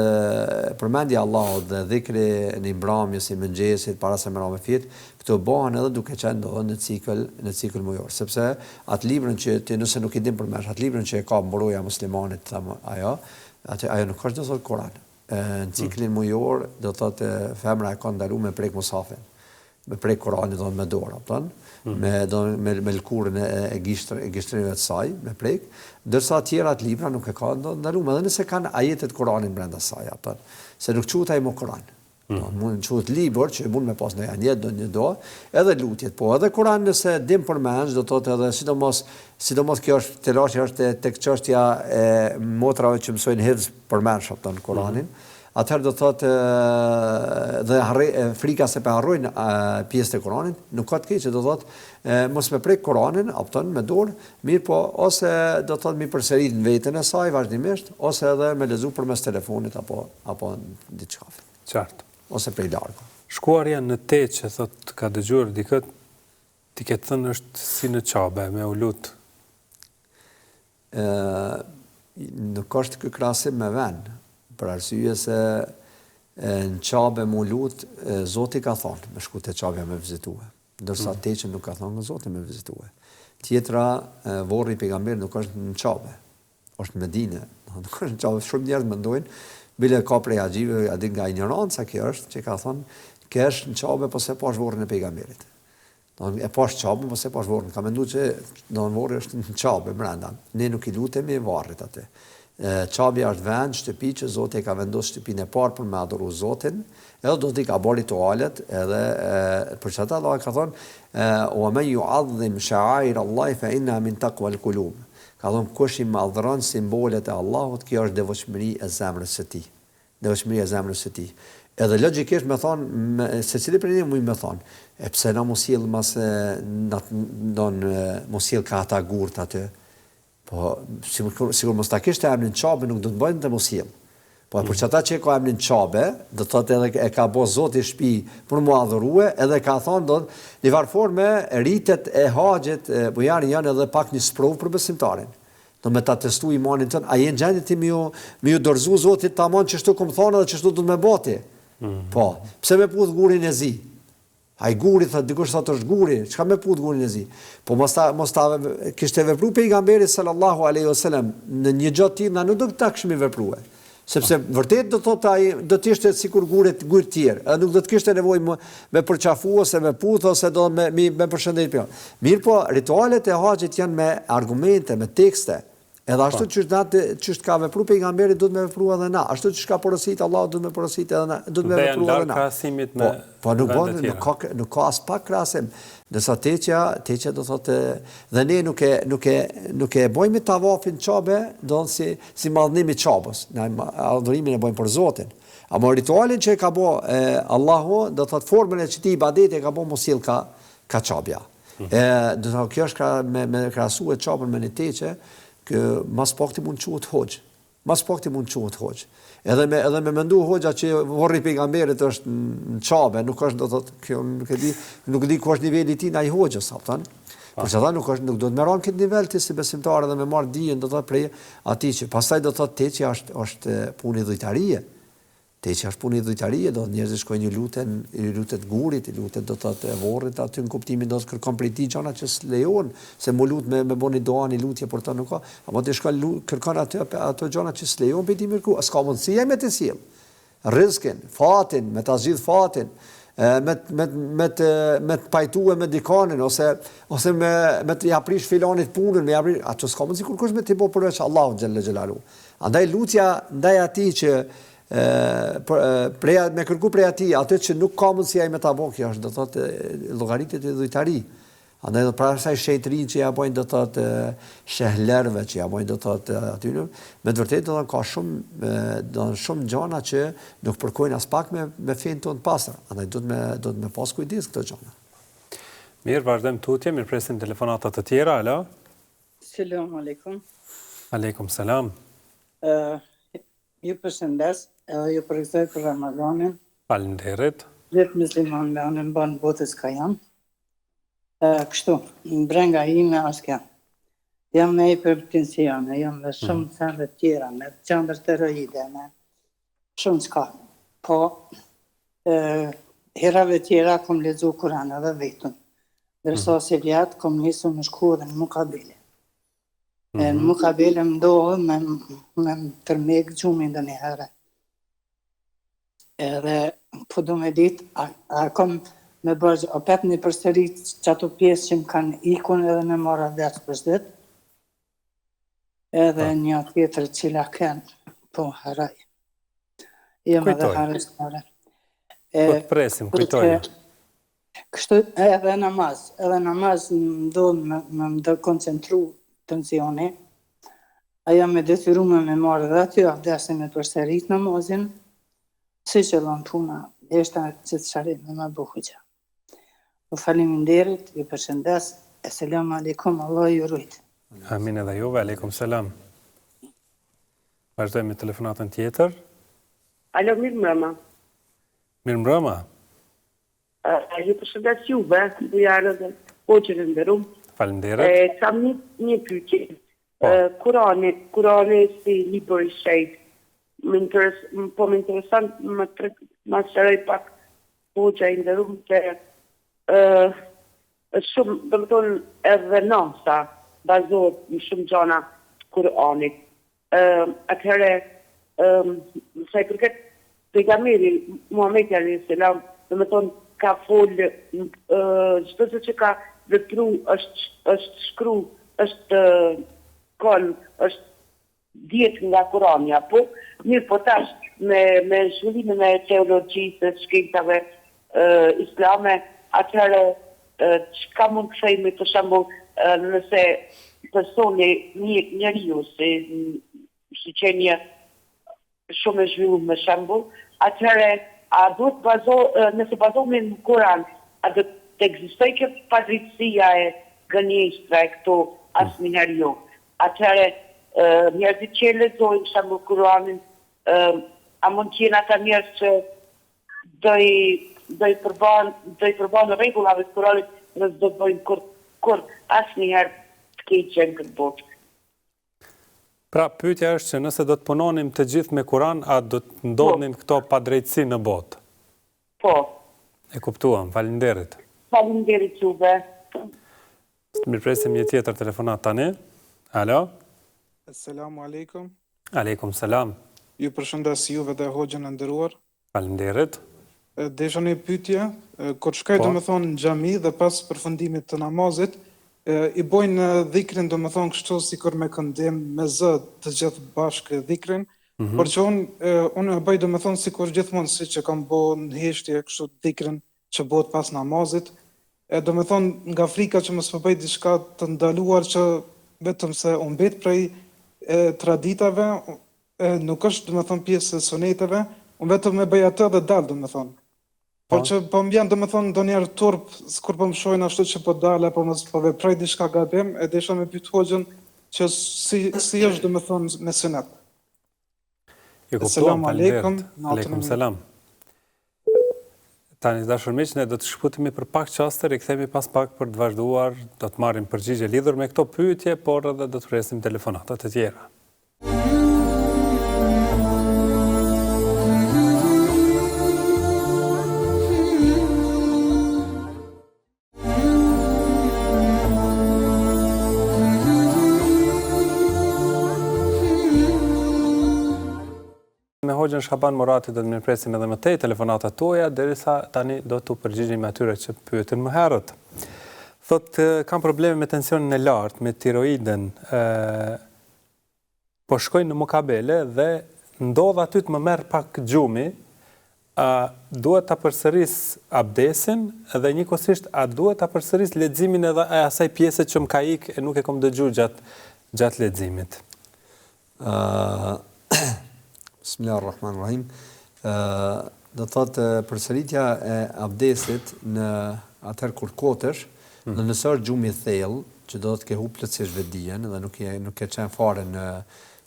S2: përmendja e Allahut dhe dhikri në mbrëmjes, i mëngjesit, para se me ra me fjet, këto bëhen edhe duke qenë do në cikël, në cikël mujor, sepse atë librën që ti nëse nuk i din përmendsh, atë librën që e ka mburoja e muslimanit, them ajo, atë ajo nuk është do thotë Kuran. Në ciklin mujor, do të thotë femra e ka ndalu me prek musafin, me prek Kuranin do me dorë, a kupton? Mm. Me do me me lëkurën e, e gishtër e gishtërinjve të saj, me prek, ndërsa tjerat libra nuk e ka ndalu, edhe nëse kanë ajetet Kuranit brenda saj, a kupton? Se nuk quhet ai mo Kuran. Mm. Do mund të quhet libër që mund me pas ndonjë ajet ndonjë do, edhe lutjet, po edhe Kur'an nëse din përmendsh, do thotë edhe sidomos sidomos kjo është telashe është tek çështja e motrave që mësojnë hifz përmendsh, a kupton Kur'anin. Mm. Atëherë do thotë dhe harre, frika se po harrojnë pjesët e Kur'anit, nuk ka të keqe, do thotë mos me prek Kur'anin, a kupton, me dorë, mirëpo ose do thotë mi përsërit në veten e saj vazhdimisht, ose edhe me lexu përmes telefonit apo apo diçka.
S1: Qartë.
S2: Ose prej largu.
S1: Shkuarja në teqe, thotë, ka dëgjuar dikë t'i ketë thënë është si në Qabe, me u lut.
S2: Ë nuk është ky krahasim me vend, për arsye se në Qabe m'u lut, Zoti ka thonë me shku te Qabja me vizitue. Ndërsa mm. teqen nuk ka thonë Zoti me vizitue. Tjetra, vorri i pejgamberit nuk është në Qabe. është në Medine, nuk është në Qabe, shumë njerëz mendojnë, bile ka prej haxhive, a din nga injoranca kjo është, që ka thonë, kesh në Qabe, po s'e pash vorrin e pejgamberit. Do e pash Qaben, po s'e pash vorrin. Ka mendu që do në vorri është në Qabe, mrenda. Ne nuk i lutemi varrit aty. Qabja është vend, shtëpi që Zoti e ka vendosur shtëpinë e parë për me adhuru Zotin, edhe do t'i ka bërë ritualet, edhe e, për qata Allah ka thonë, wa men juadhim sha'air Allahi fa inna min taqwa al-qulub. Ka thënë, Kush i madhëron simbolet e Allahut, kjo është devotshmëri e zemrës së tij. Devotshmëri e zemrës së tij. Edhe logjikisht me thonë, me, secili prej ne mund me thonë, e pse na m'u sjell mas na don m'u sjell ka ata gurt aty. Po sikur sikur mos ta kishte emrin Qabe nuk do të bënte m'u sjell. Po për qata që e ka emrin Qabe, do të thotë edhe e ka bo Zoti shtëpi për mu adhurue, edhe ka thonë do një farë forme ritet e haxhit Bujar janë edhe pak një sprovë për besimtarin. Do me ta testu imanin tënd, a je në gjendje ti me ju me ju dorëzu Zotit tamam qështu kom thonë edhe qështu do të me bo ti. Po, pse me puth gurin e zi? Ai guri, thotë, dikush thotë është guri, çka me puth gurin e zi? Po mos ta mos ta kishte vepru pejgamberi sallallahu alaihi wasallam në një gjë të tillë, na nuk do ta kishim veprue. Sepse vërtet do thotë ai do të ishte sikur gurët gurë të tjerë, edhe nuk do të kishte nevojë më, me përqafu ose me puth ose do me me, me përshëndet po. Mirëpo ritualet e haxhit janë me argumente, me tekste. Edhe ashtu po. qysh na qysh ka vepru pejgamberi duhet me vepru edhe na. Ashtu qysh ka porosit Allahu duhet me porosit edhe na, duhet me vepru edhe na.
S1: krahasimit me
S2: po, po nuk bën, nuk ka nuk ka as pak krahasim. Ndërsa teqja, teqja do thotë dhe ne nuk e nuk e nuk e bëjmë tavafin Qabe, do thotë si si madhnim i Qabës. Na adhurimin e bëjmë për Zotin. Ama ritualin që e ka bo e, Allahu, do thotë formën e qëtij ibadeti e ka bo m'u sjell ka ka Qabja. E, do të thotë, kjo është kra, me, me krahasue Qabën me një teqe, kë mas pakti mund quhet hoxhë. Ma së pakti mund të quhet hoxhë. Edhe me edhe me mendu hoxha që vorri i pejgamberit është në Qabe, nuk është do të thotë kjo nuk e di, nuk e di ku është niveli i tij ai hoxhës, a kupton? Por që nuk është nuk duhet me ra në këtë nivel ti si besimtar edhe me marr dijen do të thotë prej atij që pastaj do të thotë teqja është është punë idhujtarie. Teqja është punë idhujtarie, do të njerëzit shkojnë i luten, i lutet gurit, i lutet do të thotë vorrit aty në kuptimin do të kërkon prej tij gjëra që s'lejohen, se mu lut me me bo një dua një lutje për të nuk ka, apo ti shkon kërkon aty ato gjëra që s'lejohen prej tij me kërku, s'ka mundësi ai me të sjell. Rrizkin, fatin, me ta zgjidh fatin, me me me të me të pajtue me dikanin ose ose me me të ja prish filanit punën, me ja prish, ato s'ka mundësi kurkush me t'i bo përveç Allahut xhelle xhelalu. Andaj lutja ndaj atij që e, prej me kërku prej atij atë që nuk ka mundësi ai me ta bo, kjo është do thotë llogaritet idhujtari. Andaj do pra asaj shenjtërinë që ja bojnë do thotë shehlerëve që ja bojnë do thotë atyre, me të vërtetë do thotë ka shumë do thotë shumë gjana që nuk përkojnë aspak me me fenë tonë të pastër. Andaj duhet me duhet me pas kujdes këto gjana.
S1: Mirë, vazhdojmë tutje, mirëpresim telefonata të tjera, alo.
S8: Selam aleikum.
S1: Aleikum selam.
S8: Ë ju përshëndes, edhe ju përgëzoj për Ramazanin.
S1: Faleminderit.
S8: Gjithë muslimanëve anembanë botës ka janë. Kështu, brenga ime është kjo. Jam me hipertensione, jam me shumë mm. sende tjera, me gjëndër tiroide, me shumë çka. Po, e, herave tjera kom lexu Kuran edhe vetëm. Ndërsa mm. sivjet kom nisur me shku edhe në mukabele. Mm -hmm. E, në mhm. mukabele më ndodhë me, me më tërmek gjumi ndonjëherë. Edhe po du me dit, a, a kom me bërë opet me përsërit qato pjesë që më kanë ikun edhe me marrë avdes për ditë. Edhe po. një tjetër cila kenë, po harroj. Jam edhe
S1: harrojshtare. Po të presim, kujtoj.
S8: Kështu edhe namaz, edhe namaz më ndodh me, me më dekoncentru tensioni, A jam e detyrume me marrë edhe aty avdesin me përsërit namazin, si qëllon puna, deshta që të sqarim me ma bo hoxha. Po faleminderit, ju përshëndes, eselamu alejkum, Allah ju rujt.
S1: Amin edhe juve, alejkum selam. Vazhdojmë me telefonatën tjetër.
S17: Alo, mirëmbrëma.
S1: Mirëmbrëma.
S17: Ju përshëndes juve, Bujar edhe hoxhën e nderum.
S1: Faleminderit.
S17: Kam një një pyetje. Po. Kurani, Kurani si libër i shenjtë. Më interes, po më intereson më të ma sqaroj pak hoxha i nderum se ë është shumë, domethënë edhe nasa bazohet në shumë gjana të Kuranit. Atëherë, sa i përket pejgamberi Muhamedi alayhis salam, domethënë ka fol çdo gjë që ka vepru është është shkru, është kon, është dihet nga Kurani apo mirëpo tash me me zhvillimin e teologjisë dhe shkencave islame atëherë çka mund të themi për shembull nëse personi një njeriu si si qenie shumë e zhvilluar me shembull atëherë a duhet bazo nëse bazohemi në Kuran a do të ekzistojë kjo padrejtësia e gënjeshtra e këto asnjëherë jo atëherë njerëzit që e lexojnë shembull Kuranin a mund të jenë ata njerëz që do i do i përmbahen do i përmbahen rregullave të Kuranit dhe s'do të bëjnë kurrë kurrë asnjëherë të keqe në këtë botë.
S1: Pra, pyetja është që nëse do të punonim të gjithë me Kuran, a do të ndodhnin po. këto padrejtësi në botë?
S17: Po.
S1: E kuptuam, faleminderit.
S17: Faleminderit juve.
S1: Mirëpresim një tjetër telefonatë tani. Alo.
S18: Esselamu alejkum.
S1: Alejkum selam.
S18: Ju përshëndes juve dhe hoxhën e nderuar.
S1: Faleminderit.
S18: Desha një pyetje, kur shkoj po. domethënë në xhami dhe pas përfundimit të namazit, i bojnë dhikrin domethënë kështu sikur me këndim me zë të gjithë bashkë dhikrin, mm -hmm. por që unë unë e bëj domethënë sikur gjithmonë siç e kam bo në heshtje kështu dhikrin që bëhet pas namazit, e domethënë nga frika që mos po bëj diçka të ndaluar që vetëm se u mbet prej e, traditave, e, nuk është domethënë pjesë e suneteve, unë vetëm e bëj atë dhe dal domethënë. Por po. që po më vjen domethënë ndonjëherë turp kur po më shohin ashtu që po dal apo mos po veproj diçka gabim, e desha me pyet hoxhën që si si është domethënë me sunet.
S1: Ju kuptuam, faleminderit. Aleikum selam. Tani të dashur miq, ne do të shkëputemi për pak çaste, rikthehemi pas pak për të vazhduar, do të marrim përgjigje lidhur me këto pyetje, por edhe do të presim telefonata të tjera. Me hoxhën Shaban Murati do të mirëpresim edhe më tej telefonatat tuaja, derisa tani do t'u përgjigjemi atyre që pyetën më herët. Thotë, kam probleme me tensionin e lartë, me tiroiden, ë po shkoj në mukabele dhe ndodh aty të më merr pak gjumi, a duhet ta përsëris abdesin dhe njëkohësisht a duhet ta përsëris leximin edhe e asaj pjese që më ka ik e nuk e kom dëgju gjatë gjatë leximit.
S2: Bismillah ar-Rahman ar-Rahim. Do të thotë përsëritja e abdesit në atëherë kur kotesh, mm. dhe nëse është gjumë i thellë, që do të thotë ke hup plotësisht vetëdijen dhe nuk je nuk ke qenë fare në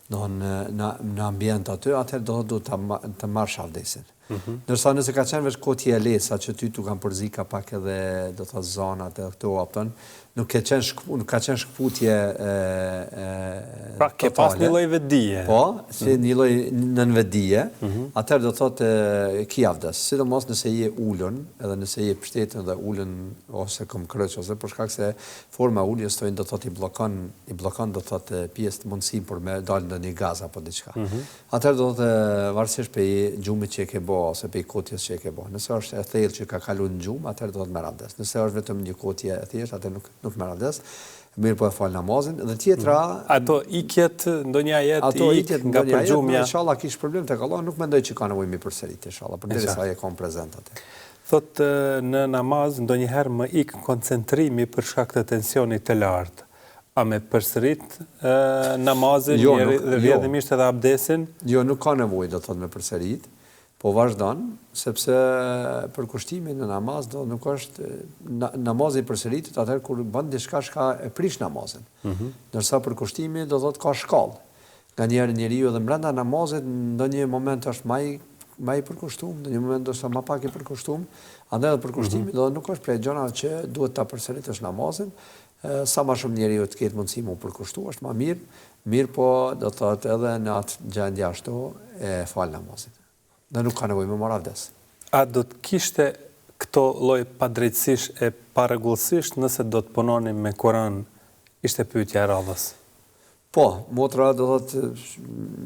S2: do në në në ambient aty, atëherë do të duhet ta të marrësh abdesin. Mm -hmm. Ndërsa nëse ka qenë veç kotje e lehtë, sa që ty t'u kanë përzi ka pak edhe do të thotë zanat edhe këto a kupton, nuk ke qenë shkëpu, nuk ka qenë shkëputje e,
S1: e Pra ke pas një lloj vetëdije.
S2: Po, si mm -hmm. një lloj nënvetëdije, mm -hmm. atëherë do të thotë ki avdes, sidomos nëse je ulun, edhe nëse je pshtetun dhe ulun ose këmbëkryq ose për shkak se forma e uljes thonë do të thotë i bllokon i bllokon do të thotë pjesë të mundësinë për me dalë ndonjë gaz apo diçka. Mm -hmm. Atëherë do të thotë varësisht prej gjumit që e ke bo ose prej kotjes që e ke bo. Nëse është e thellë që ka kalu në gjumë, atëherë do të thotë merr abdes. Nëse është vetëm një kotje e thjeshtë, atëherë nuk nuk merr abdes. Mirëpo e fal namazin dhe tjetra
S1: mm. Ato ikjet ndonjë ajet
S2: ato ikjet nga përgjumja. Inshallah ki shpërblim tek Allahu, nuk mendoj që ka nevojë me përsërit inshallah, përderisa ai e ka prezent atë.
S1: Thotë në namaz ndonjëherë më ik koncentrimi për shkak të tensionit të lartë. A me përsërit namazin jo, nuk, dhe jo. rrjedhimisht edhe abdesin?
S2: Jo, nuk ka nevojë do të thotë me përsërit, po vazhdon, sepse përkushtimi në namaz do nuk është na, namazi përsëritet atëherë kur bën diçka çka e prish namazin. Mm -hmm. Ndërsa përkushtimi do thotë ka shkallë. Nganjëherë njeriu edhe brenda namazit ndonjë moment është ma i ma i përkushtum, ndonjë moment ndoshta ma pak i përkushtum, andaj edhe përkushtimi mm -hmm. do nuk është prej gjanave që duhet ta përsëritësh namazin, Sa ma shumë njeriu të ketë mundësi me u përkushtu është ma mirë, mirëpo do të thotë edhe në atë gjendje ashtu e fal namazin. Dhe nuk ka nevojë me marrë
S1: avdes. A do të kishte këto lloj padrejtësish e parregullsish nëse do të punonim me Kuran, ishte pyetja e
S2: radhës. Po, motra do thotë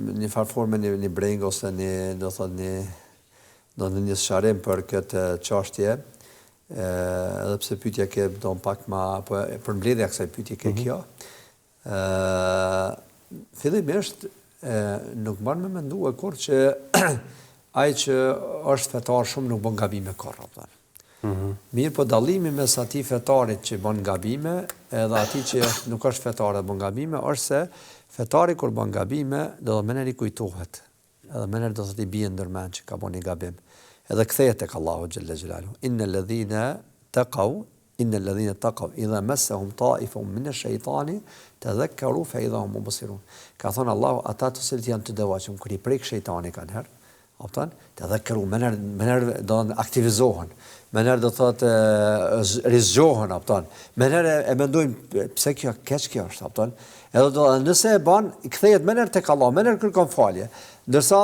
S2: në një farë forme një një brengë ose një do thotë një do të një sqarim për këtë çështje, edhe pse pyetja ke do pak ma po përmbledhja e kësaj pyetje ke mm -hmm. kjo. ë fillimisht e, nuk ban me mendue kurrë që ai që është fetar shumë nuk bën gabime kurrë, a kupton. Mm -hmm. Mirëpo dallimi mes atij fetarit që bën gabime edhe atij që është, nuk është fetar dhe bën gabime, është se fetari kur bën gabime, do të menjëherë i kujtohet. Edhe menjëherë do thotë i bie ndërmend që ka bo një gabim. Edhe kthehet tek Allahu xhelle xhelaluhu. Inna alladhina taqaw inna alladhina taqaw idha massahum ta'ifun min ash-shaytani tadhakkaru fa idha hum mubsirun. Ka thonë Allahu ata të cilët janë të devotshëm kur i prek shejtani kanëherë, a kupton? Tadhakkaru menjëherë menjëherë do të aktivizohen. Menjëherë do thotë rizgjohen, a kupton? Menjëherë e mendojnë pse kjo keq kjo është, a kupton? Edhe do thotë nëse e ban, kthehet menjëherë tek Allahu, menjëherë kërkon falje. Ndërsa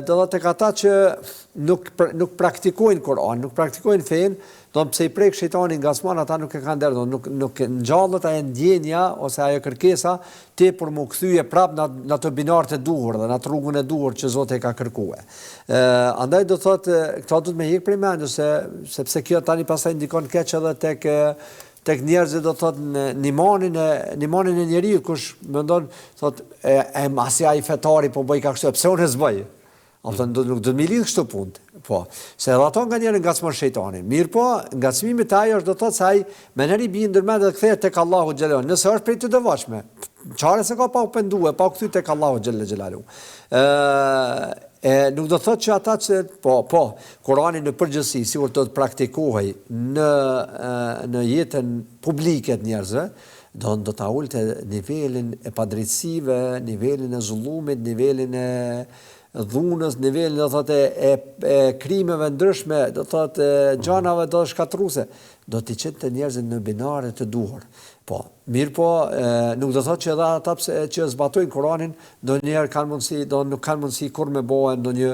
S2: do thotë tek ata që nuk nuk praktikojnë Kur'an, nuk praktikojnë fenë, do thotë pse i prek shejtani ngacmon ata nuk e kanë dert, do nuk nuk ngjallet ajo ndjenja ose ajo kërkesa ti për m'u kthye prap në në ato binarët e duhur dhe në atë rrugën e duhur që Zoti e ka kërkue. Ë andaj do thotë këto duhet me hek prej mendjes se sepse kjo tani pastaj ndikon keq edhe tek tek njerëzit do thotë në në imanin e në imanin e njeriut kush mendon thotë e, e masi ai fetari po bëj ka kështu e pse unë s'bëj a kupton do nuk do të lidh kështu punët po se edhe ato nganjëherë ngacmon shejtani mirëpo ngacmimi te ai është do të thotë se ai menjëherë i bie ndërmend dhe kthehet tek Allahu xhelalu nëse është prej të devotshme çare s'e ka pa u pendue pa u kthy tek Allahu xhele xhelalu ë E nuk do të thotë që ata që po po Kurani në përgjithësi sikur do të praktikohej në në jetën publike të njerëzve, do do ta ulte nivelin e padrejtësive, nivelin e zullumit, nivelin e. dhunës, nivelin do thotë e, e krimeve ndryshme, do thotë e mhm. gjanave do shkatërruese, do t'i qite njerëzit në binare të duhur. Po, mirëpo, e, nuk do thotë që edhe ata pse që zbatojnë Kuranin, ndonjëherë kanë mundësi, do nuk kanë mundësi kur me bo ndonjë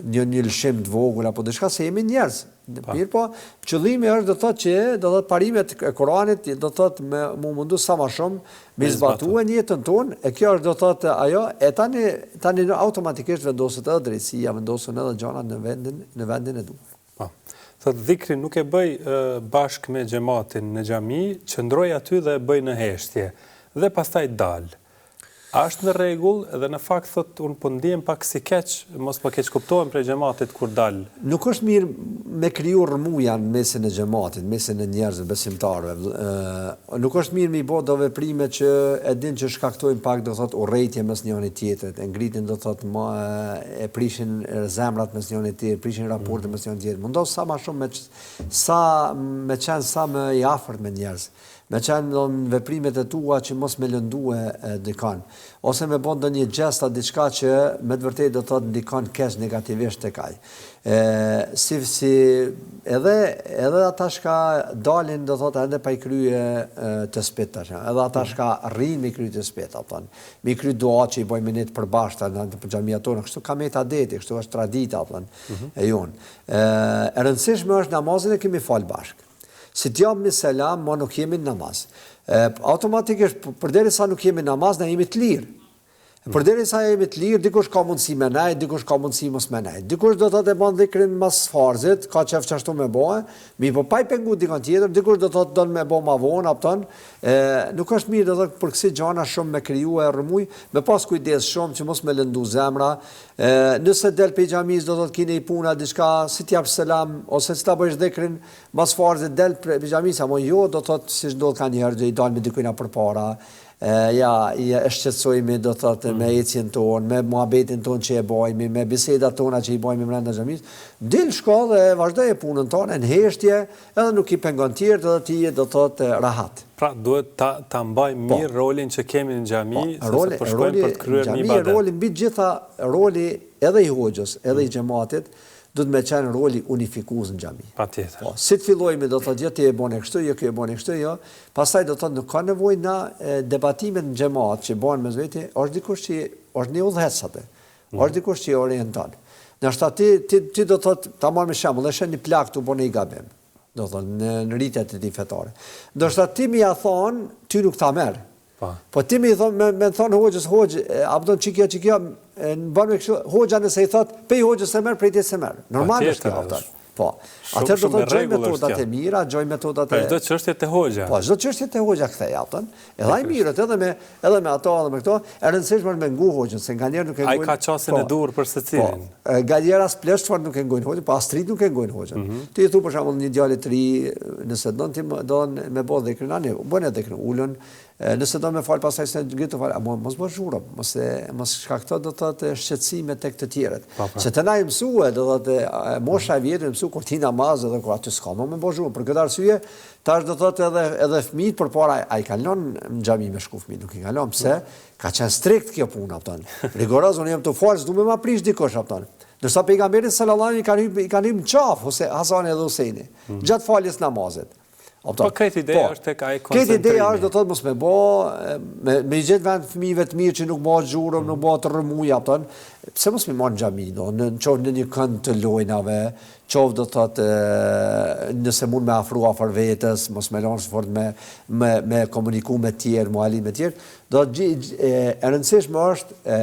S2: një një lëshim të vogël apo diçka se jemi njerëz. Po. Mirëpo, qëllimi është do thotë që do thotë parimet e Kuranit do thotë me mu mundu sa më shumë me zbatu në jetën tonë, e kjo është do thotë ajo, e tani tani automatikisht vendoset edhe drejtësia, vendosen edhe gjanat në vendin në vendin e duhur.
S1: Po. Thotë dhikrin nuk e bëj bashkë me xhematin në xhami, qëndroj aty dhe e bëj në heshtje dhe pastaj dal. A është në rregull dhe në fakt thotë unë po ndihem pak si keq, mos po keqkuptohem prej xhematit kur dal.
S2: Nuk është mirë me kriju rrëmuja në mesin e xhematit, në mesin e njerëzve, besimtarëve. Nuk është mirë me i bo do veprime që e din që shkaktojnë pak do thotë urrejtje mes njëri tjetrit, e ngritin do thotë ma e prishin zemrat mes njëri tjetrit, prishin raportet mes njëri tjetrit. Mundohu sa ma shumë me sa me qenë sa më i afërt me njerëz. Me qenë do në veprimet e tua që mos me lëndue dikon, ose me bo ndonjë gjest a diçka që me të vërtetë do të thotë ndikon keq negativisht tek ai. E, si, si edhe, edhe ata shka dalin do thotë ende pa i krye tespihtë tash, edhe ata mm. shka rrinë me i kry tespihtë, a kupton, me i kry duat që i bojmë ne të përbashkëta në në xhamia tona, kështu ka met adeti, kështu është tradita, a kupton, mm -hmm. e jonë. E, e rëndësishme është namazin e kemi falë bashkë. Si t'japmi selam, ma nuk jemi në namaz. E, automatikisht, përderisa nuk jemi në namaz, na jemi të lirë. Përderisa jemi të lirë, dikush ka mundësi me nejt, dikush ka mundësi mos me nejt. Dikush do thotë e bon dhikrin mas farzit, ka qef qashtu me bo, mirëpo pa i pengu dikon tjetër, dikush do thotë don me bo ma vonë, a kupton, e, nuk është mirë do thotë për kësi gjana shumë me kriju e rrëmuj, me pas kujdes shumë që mos me lëndu zemra, e, nëse del prej xhamisë do thotë ki ni punë a diçka, si t'japsh selam, ose si ta bëjsh dhikrin, Mas farzit del prej xhamisë, amo jo do thotë siç ndodh kanjëherë që i dalmi dikujna përpara, e, ja, ja e shqetësojmi do thotë me mm. ecjen tonë, me muhabetin tonë që e bajmi, me bisedat tona që i bajmi brenda xhamisë, dil shko dhe vazhdoje punën tonë në heshtje, edhe nuk i pengon tjerët edhe ti je do thotë rahat.
S1: Pra duhet ta ta mbajmë po. mirë rolin që kemi në xhami, po, sepse roli, po shkojmë për të kryer një ibadet.
S2: Roli mbi të gjitha roli edhe i hoxhës, edhe i mm. xhematit, duhet me qenë roli unifikues në
S1: xhami. Patjetër.
S2: Po, si të fillojmë do të thotë jo ti e bone kështu, jo ky e bone kështu, jo. Pastaj do të thotë nuk ka nevojë na debatimet në xhemat që bëhen mes veti, është dikush që është një udhëheqës aty. Mm. Është dikush që i orienton. Ndoshta ti ti ti do të thotë ta marrim shembull, e sheh një plak tu bo një gabim. Do thotë në në ritet e tij fetare. Ndoshta ti me ia thon, ty nuk ta merr. Po. Po ti me i thon me me thon hoxhës, hoxhë, a kupton qikjo qikjo, në bën me kështu, hoxha nëse i thot, pej hoxhës se merr, prej teje s'e merr. Normal është kjo, kupton. Po. Atëherë do të gjej metodat e mira, gjej metodat e
S1: Çdo çështje te hoxha.
S2: Po, çdo çështje te hoxha kthej, a kupton. Edhe ai mirret edhe me edhe me ato edhe me këto, e rëndësishme është me ngu hoxhën, se nganjëherë nuk e
S1: ngojnë. Ai ka qasjen e po. duhur për
S2: secilin. Po, nganjëherë as pleqtë fort nuk e ngojnë hoxhën, po as t'ritë nuk e ngojnë hoxhën. Mm -hmm. Ti i thu për shembull një djali të ri, nëse don ti don me bë dhikrin, ani, bëne dhikrin, ulën, nëse do me fal pastaj se ngritu fal, apo mos bë zhurmë, mos e mos shkakto do të thotë shqetësime tek të tjerët. Po, po. Se te na mësue, do thotë mosha e vjetër mësu kur ti namaz edhe kur aty s'ka më me bë zhurmë. Për këtë arsye, tash do thotë edhe edhe fëmijët përpara ai kanë lënë në xhami me shku fëmijët, nuk i kanë lënë pse? Ka qenë strikt kjo punë, a kupton. Rigoroz, unë jam tu falë, s'du me ma prish dikush, a kupton. Ndërsa pejgamberit sallallahu alaihi kanë hyp, i kanë hyp në qafë, ose Hasani edhe Husejni, mm. gjatë faljes namazit.
S1: Po krejt ideja po, është tek ai koncentrimi.
S2: Krejt ideja është do të thotë mos me bë, me me i gjet vend fëmijëve të mirë që nuk bëhet zhurmë, mm. nuk bëhet rrëmujë, a kupton. Pse mos me marr në xhami, do, në qoftë në një kënd të lojnave, qoftë do të thotë nëse mund me afru afër vetes, mos me lënë fort me me me komuniku me tjerë, me ali me tjerë, Do të e rëndësishme është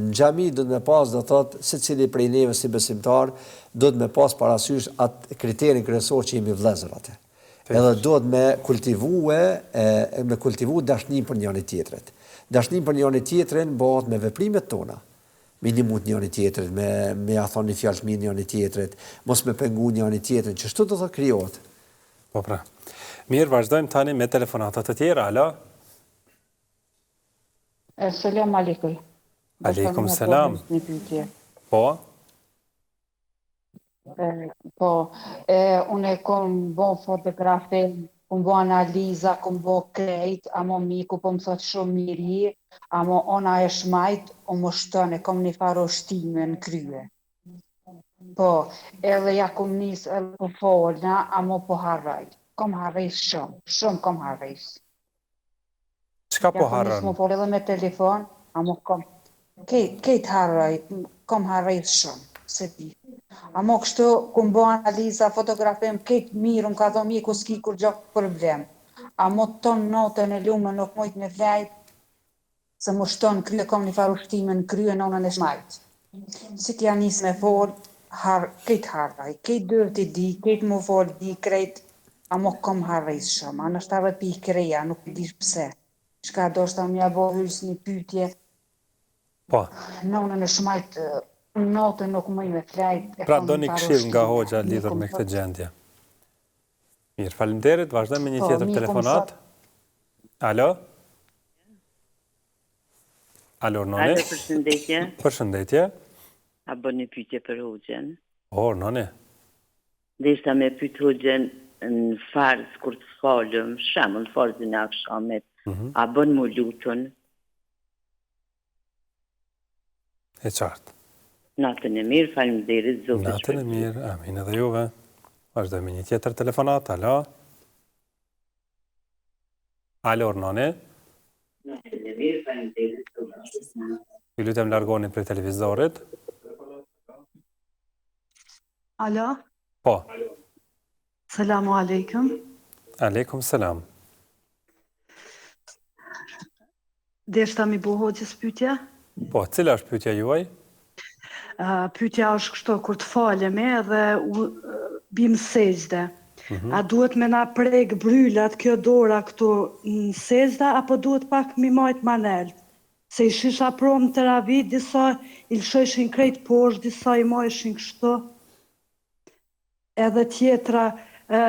S2: në xhami duhet me pas do të thotë secili prej neve si besimtar duhet me pas parasysh atë kriterin kryesor që jemi vëllezër atë. Edhe duhet me kultivue e me kultivu dashninë për njëri tjetrin. Dashninë për njëri tjetrin bëhet me veprimet tona. Me ndihmu njëri tjetrit, me me ja thonë një fjalë të mirë njëri tjetrit, mos me pengu njëri tjetrin, qështu do të krijohet.
S1: Po pra. Mirë, vazhdojmë tani me telefonata të tjera. Alo.
S19: Selam
S1: aleikum. Aleikum selam.
S19: Një pyetje.
S1: Po.
S19: E, po, e, unë e kom bo fotografi. Kum bo analiza, kum bo krejt, amo mjeku po më thot shumë mirë je, amo ona e shmajt, o më shton, e kom një farë oshtime në krye. Po, edhe ja kum nis edhe po folna, amo po harroj. Kom harresë shumë, shumë kom harresë.
S1: Çka po harron?
S19: Ja kom nis me fol edhe me telefon, amo kom kejt, kejt harroj, kom harresë shumë, s'e di. Amo kështu kum bo analiza, fotografim, kejt mirë, më ka thonë mjeku s'ki kurgjo problem. Amo ton natën e lume nuk mujt me flejt, se më shton n'krye, kom një farë ushtime në krye në anën e shmajt. Si t'ja nis me fol, har, kejt harroj, kejt dyert i di, kejt mu fol di, krejt, amo kom harresë shumë, a ndoshta edhe pi kreja, nuk e di pse. Çka doshta me ja bo hoxhës një pyetje.
S1: Po.
S19: Në anën e shmajt, natën nuk muj me flejt,
S1: e Pra doni këshillë nga hoxha lidhur me këtë gjendje. Mirë, faleminderit, vazhdojmë me një po, tjetër telefonatë. Alo? Alo, urdhnoni.
S20: Alo, përshëndetje.
S1: Përshëndetje.
S20: A bën një pyetje për hoxhën?
S1: Po, urdhnoni.
S20: Deshta me pyet hoxhën në farz kur të falëm, shembull në farzin e akshamit, mm -hmm. a bën mu lutun?
S1: E qartë.
S20: Natën e mirë, faleminderit,
S1: Zoti Natën e mirë, amin edhe juve. Vazhdojmë me një tjetër telefonatë, alo. Alo, urdhnoni.
S20: Natën e mirë, faleminderit, Zoti
S1: Ju lutem largoni prej televizorit.
S21: Alo.
S1: Po.
S21: Selamu alejkum.
S1: Alejkum selam.
S21: Deshta mi bo hoxhës pytje?
S1: Po, cila është pyetja juaj?
S21: Uh, pyetja është kështu, kur të falemi edhe u, bim sexhde. Mm -hmm. A duhet me na prek brylat kjo dora këtu në sexhde, apo duhet pak mi majt ma nelt? Se i shisha prom në teravi, disa i lëshojshin krejt poshtë, disa i majshin kështu. Edhe tjetra,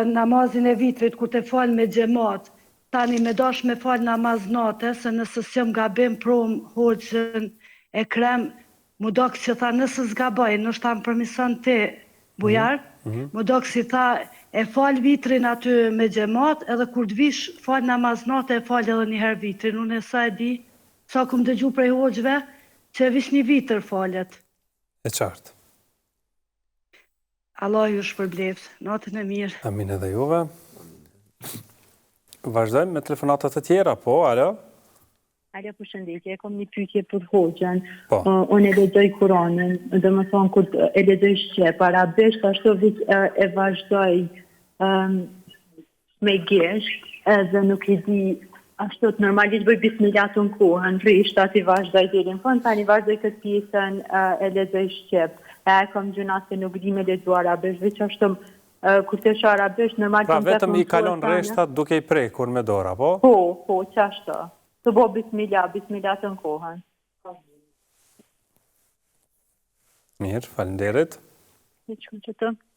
S21: namazin e vitrit kur te fal me xhemat, tani me dash me fal namaz nate, se nëse s'jam gabim prom hoxhën Ekrem, mu dok që tha nëse s'gaboj, ndoshta më përmison ti Bujar, mu dok si tha e fal vitrin aty me xhemat edhe kur të vish fal namaz nate e fal edhe një herë vitrin, unë sa e di, sa kum dëgju prej hoxhëve, që veç një vitër falet.
S1: E qartë.
S21: Allahu ju shpërbleftë. Natën e mirë.
S1: Amin edhe juve. Vazhdojmë me telefonata të tjera, po, alo?
S12: Alo, përshëndetje, e kom një pyetje për hoxhën.
S1: Po.
S12: Uh, unë e lexoj Kuranin, domethënë kur e lexoj shqip, arabisht, ashtu veç e, e vazhdoj um, me gisht edhe nuk e di ashtu normalisht bëj bismillah në kohën, rreshtat i vazhdoj deri në fund, tani vazhdoj këtë pjesën e lexoj shqip. E a e kam gjynah se nuk di me lexu arabisht, veç ashtu kur të shoh arabisht normal
S1: Pra vetëm i kalon rreshtat duke i prekur me dorë, apo?
S12: Po, po, qashtu. Tu bo bismillah, bismillah në kohën.
S1: Mirë, faleminderit.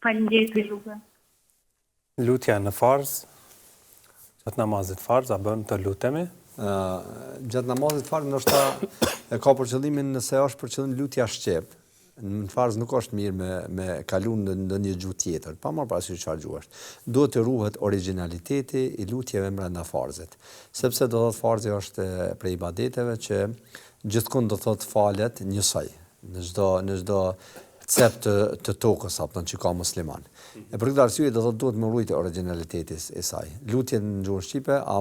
S12: Faleminderit për juve.
S1: Lutja në farz, gjatë namazit farz, a bën të lutemi?
S2: Gjatë namazit farz ndoshta e ka për qëllimin nëse është për qëllim lutja shqip, në farz nuk është mirë me me kalu në ndonjë gjuhë tjetër, pa marrë parasysh çfarë gjuhë është. Duhet të ruhet origjinaliteti i lutjeve brenda farzit, sepse do thotë farzi është prej ibadeteve që gjithkund do thotë falet njësoj, në çdo në çdo cep të të tokës apo që ka musliman. E për këtë arsye do thotë duhet me rujt origjinaliteti i saj. Lutjet në gjuhën shqipe a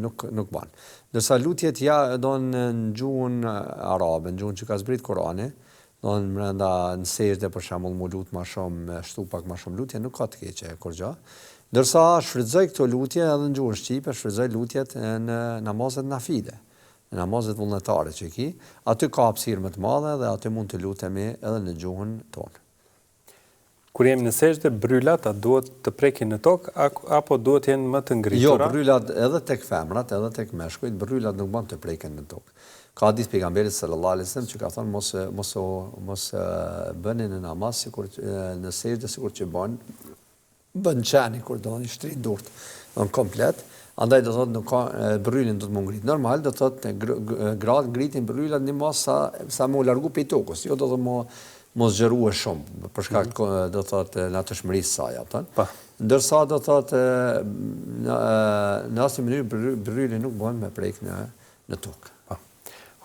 S2: nuk nuk ban. Ndërsa lutjet ja do në gjuhën arabe, në gjuhën që ka zbrit Kurani, do në brenda në sexhde për shembull mu lut më shumë, me shtu pak më shumë lutje, nuk ka të keqe kurrgjë. Ndërsa shfrytëzoj këto lutje edhe në gjuhën shqipe, shfrytëzoj lutjet në namazet nafile. Në namazet vullnetare që i ki, aty ka hapësirë më të madhe dhe aty mund të lutemi edhe në gjuhën tonë.
S1: Kur jemi në sexhde, brylat a duhet të prekin në tokë apo duhet të jenë më të ngritura?
S2: Jo, brylat edhe tek femrat edhe tek meshkujt, brylat nuk ban të preken në tokë. Ka hadith pejgamberit sallallahu alejhi ve sellem që ka thënë mos mos mos bëni në namaz sikur në sexhde sikur që bën bën qeni kur do i shtrin durt do komplet andaj do thotë nuk ka brrylin do të mu ngrit normal do thotë gratë ngritin brrylat një masë sa sa mu largu prej tokës jo do thotë mu mu zgjerue shumë për shkak mm -hmm. do thotë natyrshmërisë saj apo po. Ndërsa do thotë në në asnjë mënyrë bërryli nuk bën me prek në në tokë.
S1: Po.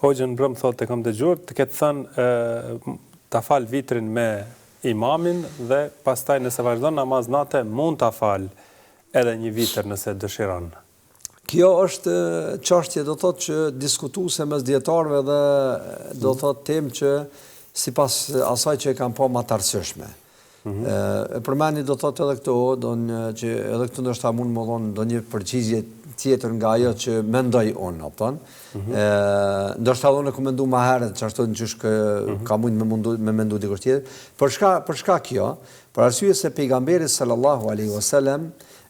S1: Hoxhën mbrëm thotë e kam dëgjuar të ketë thënë ta fal vitrin me imamin dhe pastaj nëse vazhdon namaz nate mund ta fal edhe një vitër nëse dëshiron.
S2: Kjo është çështje do thotë që diskutuese mes dijetarëve dhe do mhm. thotë temë që sipas asaj që e kam pa ma të arsyeshme. Mm -hmm. E përmendi do thotë edhe këto, do në, që edhe këtu ndoshta mund me dhonë ndonjë përgjigje tjetër nga ajo që mendoj unë, a kupton? Mm -hmm. E, ndoshta edhe unë e kom mendu ma herët, që ashtu në qysh kë, mm -hmm. ka mund me, mundu, me mendu dikush tjetër. Për çka, për çka kjo? Për arsye se pejgamberi sallallahu alaihi wasallam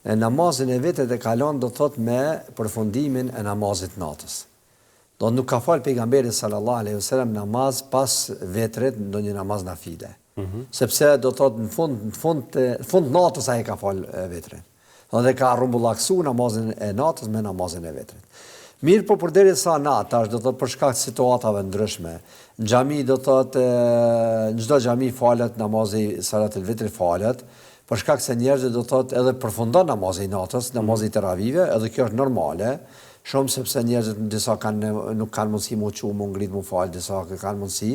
S2: E namazin e vitrit e ka lon do të thotë me përfundimin e namazit të natës. Do nuk ka fal pejgamberi sallallahu alejhi ve selem namaz pas vitrit ndonjë namaz nafile. Mm -hmm. Sepse do të thotë në fund në fund të në fund të natës ai e ka fal vitrin. Do të ka rrumbullaksu namazin e natës me namazin e vitrit. Mirëpo përderisa na tash do të thotë për shkak të situatave ndryshme, në xhami do të thotë në çdo xhami falet namazi salatul vitri falet, Për shkak se njerëzit do të thotë edhe përfundon namazi i natës, namazi i teravive, edhe kjo është normale, shumë sepse njerëzit disa kanë nuk kanë mundësi mu çu, mu ngrit, mu fal, disa kanë mundësi.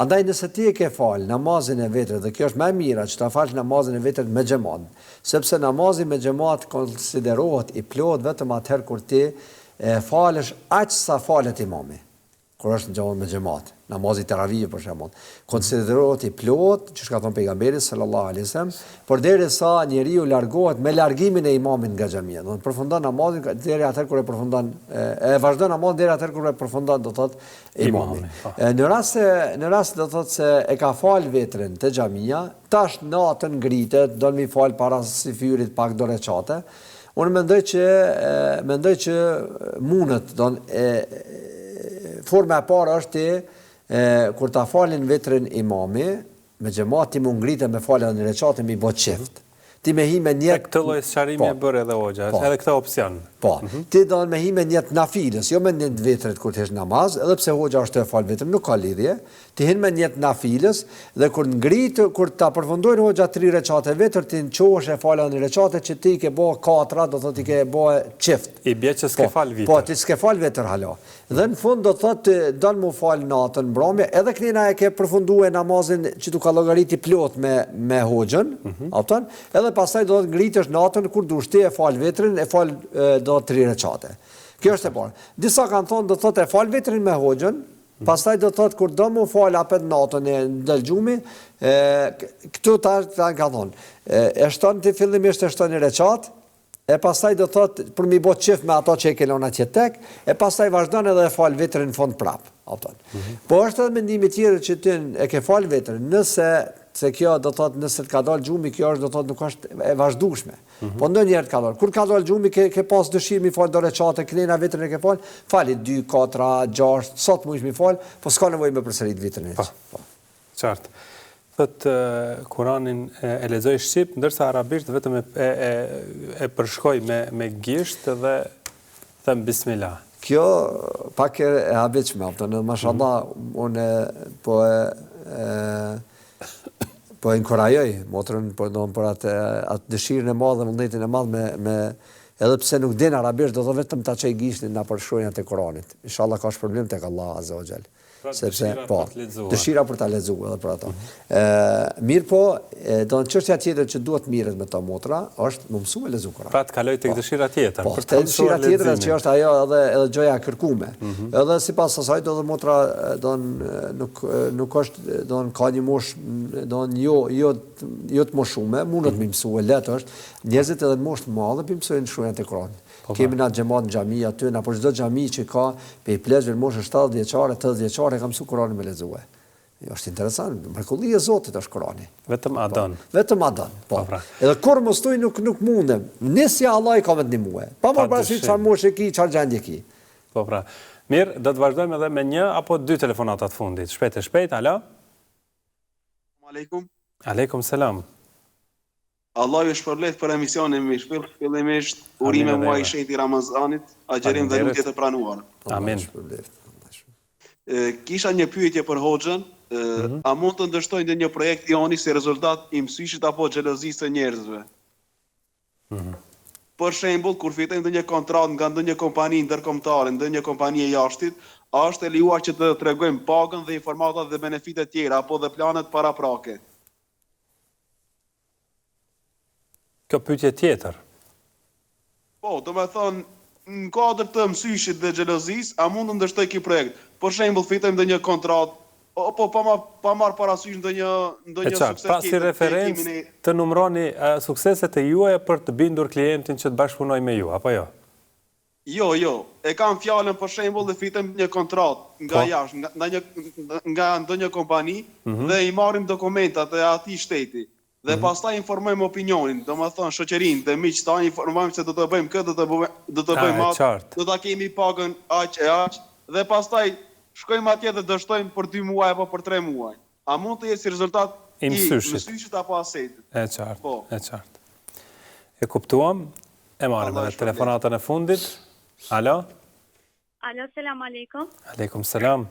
S2: Andaj nëse ti e ke fal namazin e vitrit dhe kjo është më e mira që ta falsh namazin e vitrit me xhemat, sepse namazi me xhemat konsiderohet i plotë vetëm atëherë kur ti e falësh aq sa falet imami. kur është në xhemat me xhemat, namazi i teravive për shembull, konsiderohet i plotë, qysh ka thënë pejgamberi sallallahu alaihi wasallam, përderisa njeriu largohet me largimin e imamit nga xhamia, do të përfundon namazin deri atëherë kur e përfundon e vazhdon namazin deri atëherë kur e përfundon do thotë imami. imami po. Në rast se në rast do thotë se e ka fal vitrin te xhamia, tash natën ngritet, don mi fal para syfyrit pak do reqate, Unë mendoj që mendoj që mundet, don e forma e parë është ti e, kur ta falin vitrin imami, me xhemat ti mu ngritë me falë edhe një reqate mi bo çift. Ti me hi me
S1: njet... Këtë lloj sqarimi po, e bëri edhe hoxha, po, edhe këtë opsion.
S2: Po, mm -hmm. ti do me hi me njet nafilës, jo me njet vitrit kur të hish namaz, edhe pse hoxha është tu e falë vitrin, nuk ka lidhje, Ti hin me njet nafilës dhe kur ngrit kur ta përfundojnë hoxha tri reqate vitër ti çohesh e fal edhe një reqate që ti i ke bo katra do thotë i ke bo çift.
S1: I bie që s'ke po, fal vitër.
S2: Po ti s'ke fal vitër hala. Dhe në fund do thotë don mu fal natën mbrëmje edhe knena e ke përfundue namazin që t'u ka llogarit i plot me me hoxhën, mm -hmm. a kupton? Edhe pastaj do të ngritesh natën kur dush ti e fal vitrin e fal do tri reqate. Kjo është e parë. Disa kanë thonë do thotë e fal vitrin me hoxhën, Pastaj do thotë kur do mu fal apet natën e del gjumi, e, këtu ta ta ka thonë, e, e shton ti fillimisht e shton një reqat, e pastaj do thotë për mi bo çift me ato që e ke lënë atje tek, e pastaj vazhdon edhe e fal vitrin në fund prap, a kupton. Mm -hmm. Po është edhe mendimi tjetër që ti e ke fal vitrin, nëse se kjo do thotë nëse të ka dalë gjumi, kjo është do thotë nuk është e vazhdueshme. Mm -hmm. Po ndonjëherë të ka dalë. Kur ka dalë gjumi ke ke pas dëshirë mi fal do reqate, knena vitrin e ke fal, fali 2 4 6, sa të mujsh mi fal, po s'ka nevojë me përsërit vitrin.
S1: Po. po. Qartë. Thot Kuranin e lexoj shqip, ndërsa arabisht vetëm e e e, e përshkoj me me gisht dhe them bismillah.
S2: Kjo pak e habitshme, a kupton, mashallah, mm -hmm. unë po e, e po e inkurajoj motrën po do për atë atë dëshirën e madhe, vullnetin e madh me me edhe pse nuk din arabisht, do të vetëm ta çoj gishtin nëpër shkronjat e Kuranit. Inshallah ka shpërblim tek Allahu Azza wa Jall.
S1: Pra, Sepse dëshira po, për të
S2: lexuar. Dëshira për ta lexuar edhe për ato. Mm -hmm. Ë, mirëpo, do të çështja tjetër që duhet mirret me to motra është me mësu me lexu
S1: Kur'an. Pra të kaloj tek po. dëshira tjetër,
S2: po, për të dëshira tjetër që është ajo edhe edhe gjëja e kërkume. Mm -hmm. Edhe sipas asaj do të motra do nuk nuk është do ka një moshë do jo jo jo të moshume, mundet mm -hmm. me mësue lehtë është. Njerëzit edhe në moshë të madhe po mësojnë shkronjat e Kuranit. Po, Kemi na xhemat në xhami aty, nëpër çdo xhami që ka prej pleqve në moshën 70 vjeçare, 80 vjeçare ka mësu Kuranin me lexue. Jo, është interesant, mrekulli e Zotit është
S1: Kurani. Vetëm a
S2: don. Po, vetëm a don, po. po pra. Edhe kur mos thuj nuk nuk mundem. Nisja Allahu ka me të ndihmue. Pa marrë parasysh çfarë moshë ki, çfarë gjendje ki.
S1: Po pra. Mirë, do të vazhdojmë edhe me një apo dy telefonata të fundit. Shpejt e shpejt, alo.
S3: Aleikum.
S1: Aleikum selam.
S3: Allah ju shpërbleftë për emisionin mirëfilli, fillimisht urime muaji i shenjtë i Ramazanit, agjërim dhe lutje të pranuar.
S1: Amin.
S3: Kisha një pyetje për hoxhën, mhm. a mund të dështojë ndonjë projekt i joni si rezultat i mësyshit apo xhelozisë së njerëzve? Mm. Për shembull, kur fitojmë ndonjë kontratë nga ndonjë kompani ndërkombëtare, ndonjë kompani e jashtit, a është e lejuar që të tregojmë pagën dhe informatat dhe benefitet tjera apo dhe planet paraprake?
S1: Kjo pyetje tjetër.
S3: Po, domethënë, në kuadër të mësyshit dhe xhelozisë, a mund të dështojë ky projekt? Për shembull, fitojmë ndonjë kontratë, apo pa ma, pa marrë parasysh ndonjë ndonjë
S1: sukses pra, si referencë ne... të numroni uh, sukseset e juaja për të bindur klientin që të bashkëpunojë me ju, apo jo?
S3: Jo, jo. E kam fjalën për shembull dhe fitojmë një kontratë nga po. jashtë, nga ndonjë nga ndonjë kompani mm -hmm. dhe i marrim dokumentat e atij shteti. Dhe mm -hmm. pastaj informojmë opinionin, domethënë shoqërinë dhe miqtë tanë informojmë se do të bëjmë këtë, do të bëjmë do të bëjmë atë, do ta kemi pagën aq e aq dhe pastaj shkojmë atje dhe dështojmë për 2 muaj apo për 3 muaj. A mund të jetë si rezultat
S1: i
S3: mësyshit apo hasedit?
S1: E qartë, po. e qartë. E kuptuam, e marrim edhe telefonatën e fundit. Alo?
S4: Alo, selam aleikum.
S1: Aleikum selam.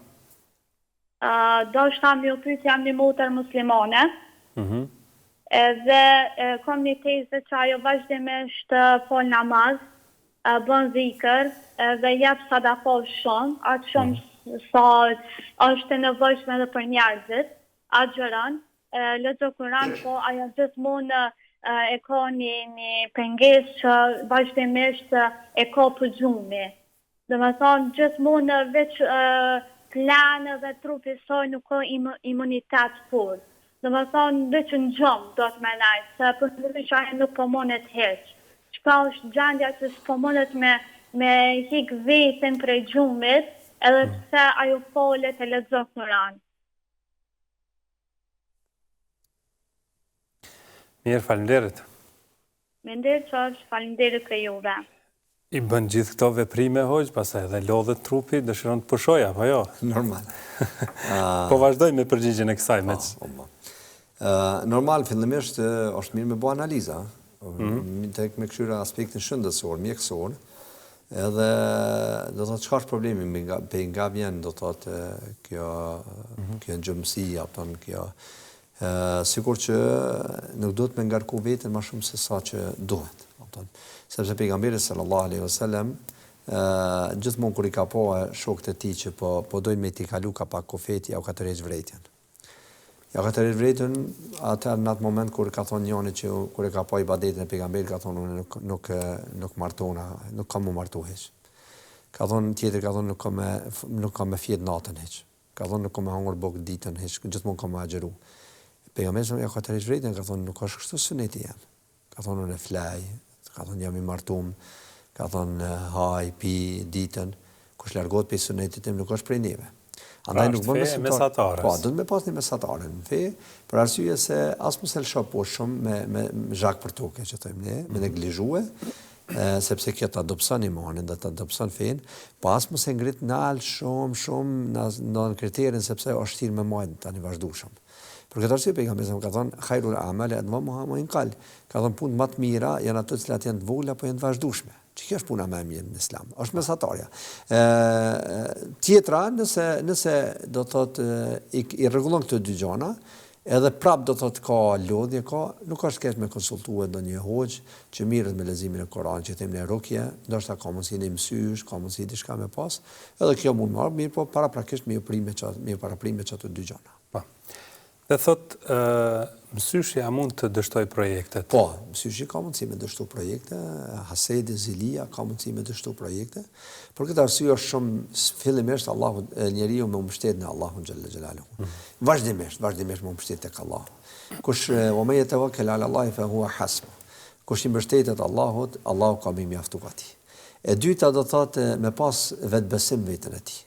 S4: Uh, doshta me ju pyt jam një motër muslimane. Mm -hmm. Edhe e, kam një teze që ajo vazhdimisht fal namaz, bën dhikër edhe jep sadaka shumë, aq shumë mm -hmm. sa është e nevojshme edhe për njerëzit, agjëron, lexon Kuran, po ajo gjithmonë e ka një, një pengesë që vazhdimisht e kap gjumi. Domethonë gjithmonë veç flen dhe trupi i saj nuk ka imunitet fort. Domethonë veç në gjumë do të me nejt, se përndryshe ajo nuk po mundet hiç. Çka është gjendja që s'po mundet me me hik veten prej gjumit edhe pse ajo falet e lexon Kuran.
S1: Mirë, faleminderit.
S4: Me nder qofsh, faleminderit prej juve.
S1: I bën gjithë këto veprime hoxhë, pastaj edhe lodhet trupi, dëshiron të pushojë apo jo?
S2: Normal.
S1: Po vazhdoj me përgjigjen e kësaj po,
S2: meqë. Po, po. Normal, fillimisht është mirë me bo analiza, mm -hmm. tek me kqyr aspektin shëndetësor, mjekësor, edhe do të thotë çka është problemi, me nga, pe nga vjen do të thotë kjo mm -hmm. kjo gjumësi apo kjo Sikur që nuk duhet me ngarku veten ma shumë se sa që duhet. Kupton? Sepse pejgamberi sallallahu alaihi wasallam gjithmonë kur i ka pa shokët e tij që po po dojnë me i tejkalu ka pak kufijtë, jau ka tërheq vërejtjen. Jau ka tërheq vërejtjen atëherë në atë moment kur ka thonë njëri që kur e ka pa ibadetin e pejgamberit ka thonë unë nuk nuk nuk martona, nuk kam mu martu hiç. Ka thonë tjetri ka thonë nuk kam me nuk kam me fjet natën hiç. Ka thonë nuk kam me hangër bukë ditën hiç, gjithmonë kam me agjëru. Pejgamberi sa ja ka tërheq vërejtjen, ka thonë nuk është kështu suneti jem. Ka thonë unë flej, ka thonë jam i martum, ka thonë haj, pi ditën, kush largohet prej sunetit tim nuk është prej neve.
S1: Pra Andaj nuk bën besimtar.
S2: Po, duhet me pas një mesatare në fe, për arsye se as mos e lësho poshtë shumë me me zhag për toke që thojmë ne, me mhm. neglizhue, sepse kjo ta dobëson imanin dhe ta dobëson fenë, po as mos e ngrit nalt shumë shumë në në kriterin sepse është vështirë me majt tani vazhdueshëm. Për këtë arsye pejgamberi sa ka thënë khairul a'mali adwamuha wa in qal. Ka thënë punët më të mira janë ato të cilat janë të vogla po janë të vazhdueshme. Që kjo është puna më e mirë në Islam. Është mesatarja. Ë tjetra, nëse nëse do thotë i, i rregullon këto dy gjëra, Edhe prap do thotë ka lodhje ka, nuk është keq me konsultue ndonjë hoxhë që mirret me leximin e Kuranit që themi ne rukje, ndoshta ka mundësi një mësysh, ka mundësi diçka me pas, edhe kjo mund me ardhë, mirëpo paraprakisht me ju pri me ça, me ju parapri me qato dy gjana.
S1: Po. Dhe thotë, mësyshi a mund të dështojë projektet?
S2: Po, mësyshi ka mundësi me dështu projekte, hasedi, zilia ka mundësi me dështu projekte. Për këtë arsye është shumë fillimisht Allahu njeriu me u mbështet në Allahun xhelle xhelaluhu. Mm. Vazhdimisht, vazhdimisht me u mbështet tek Allahu. Kush wa men yatawakkal ala Allahi fa huwa hasbuh. Kush i mbështetet Allahut, Allahu ka me i mjaftu atij. E dyta do thotë me pas vetbesim veten e tij.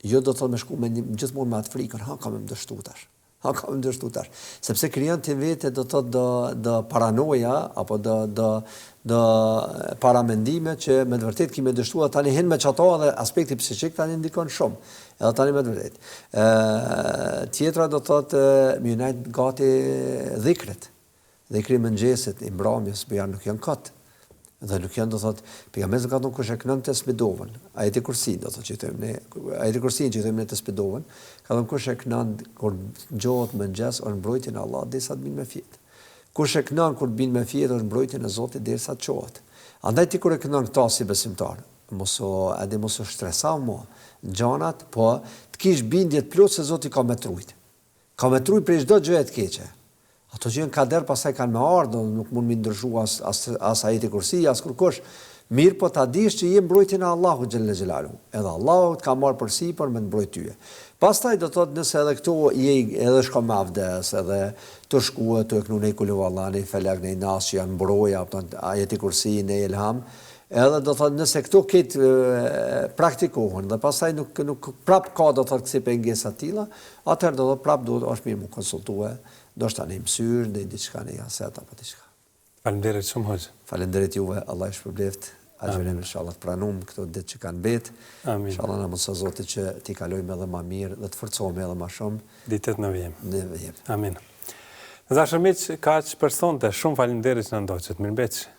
S2: Jo do thotë me shku me një, gjithmonë me atë frikën, ha ka me më dështu tash. Ha ka me më dështu tash. Sepse krijon ti vete do thotë do do paranoja apo do do do paramendime që me të vërtetë ki me dështu tani hin me qato edhe aspekti psikik tani ndikon shumë. Edhe tani me të vërtetë. Ë tjetra do thotë me ju nejt gati dhikret. Dhikri i mëngjesit, i mbrëmjes, bujar nuk janë kot. Dhe nuk janë, do thotë, pejgamberi ka thënë kush e kënon tesbih-dovën, ajeti kursi, do thotë që i themi ne, ajeti kursi që i themi ne tesbih-dovën, ka thënë kush e kënon kur ngjohet në mëngjes, është mbrojtjen e Allahut derisa të bin me fjet. Kush e kënon kur të bin me fjetë është n'mbrojtjen e Zotit derisa të çohet. Andaj ti kur e kënon këta si besimtar, mos u edhe mos u shtreso mo n'gjanat, po të kish bindje të plotë se Zoti ka me t'rujt. Ka me t'rujt prej çdo gjëje të keqe. Ato që janë kader pastaj kanë me ardhë, nuk mund m'i ndryshu as as as ajeti kursi, as kurkush. Mirëpo ta dish që je n'mbrojtjen e Allahut xhelle xhelaluhu. Edhe Allahu të ka marrë përsipër me të mbrojt tyje. Pastaj do të thotë nëse edhe këtu je edhe shkon me avdes, edhe tu shku e tu e knu nej kulhuvallah, nej felek, nej nas që janë mbroja, kupton, ajeti kursi, nej elham, edhe do thotë nëse këto krejt praktikohen dhe pastaj nuk nuk prap ka do thotë kësi pengesa të tilla, atëherë do thotë prap duhet është mirë mu konsultue, ndoshta nej mësyrë, nej diçka, nej aset apo diçka.
S1: Faleminderit shumë hoxhë.
S2: Faleminderit juve, Allah ju shpërbleftë. Agjërim inshallah të pranum këto ditë që kanë mbet.
S1: Amin.
S2: Inshallah na mundëson Zoti që t'i kalojmë edhe ma mirë dhe të forcohemi edhe ma shumë.
S1: Ditët në vijim.
S2: Në vijim.
S1: Amin. Të dashur miq, kaq për sonte. Shumë faleminderit që na ndoqët. Mirëmbetshi.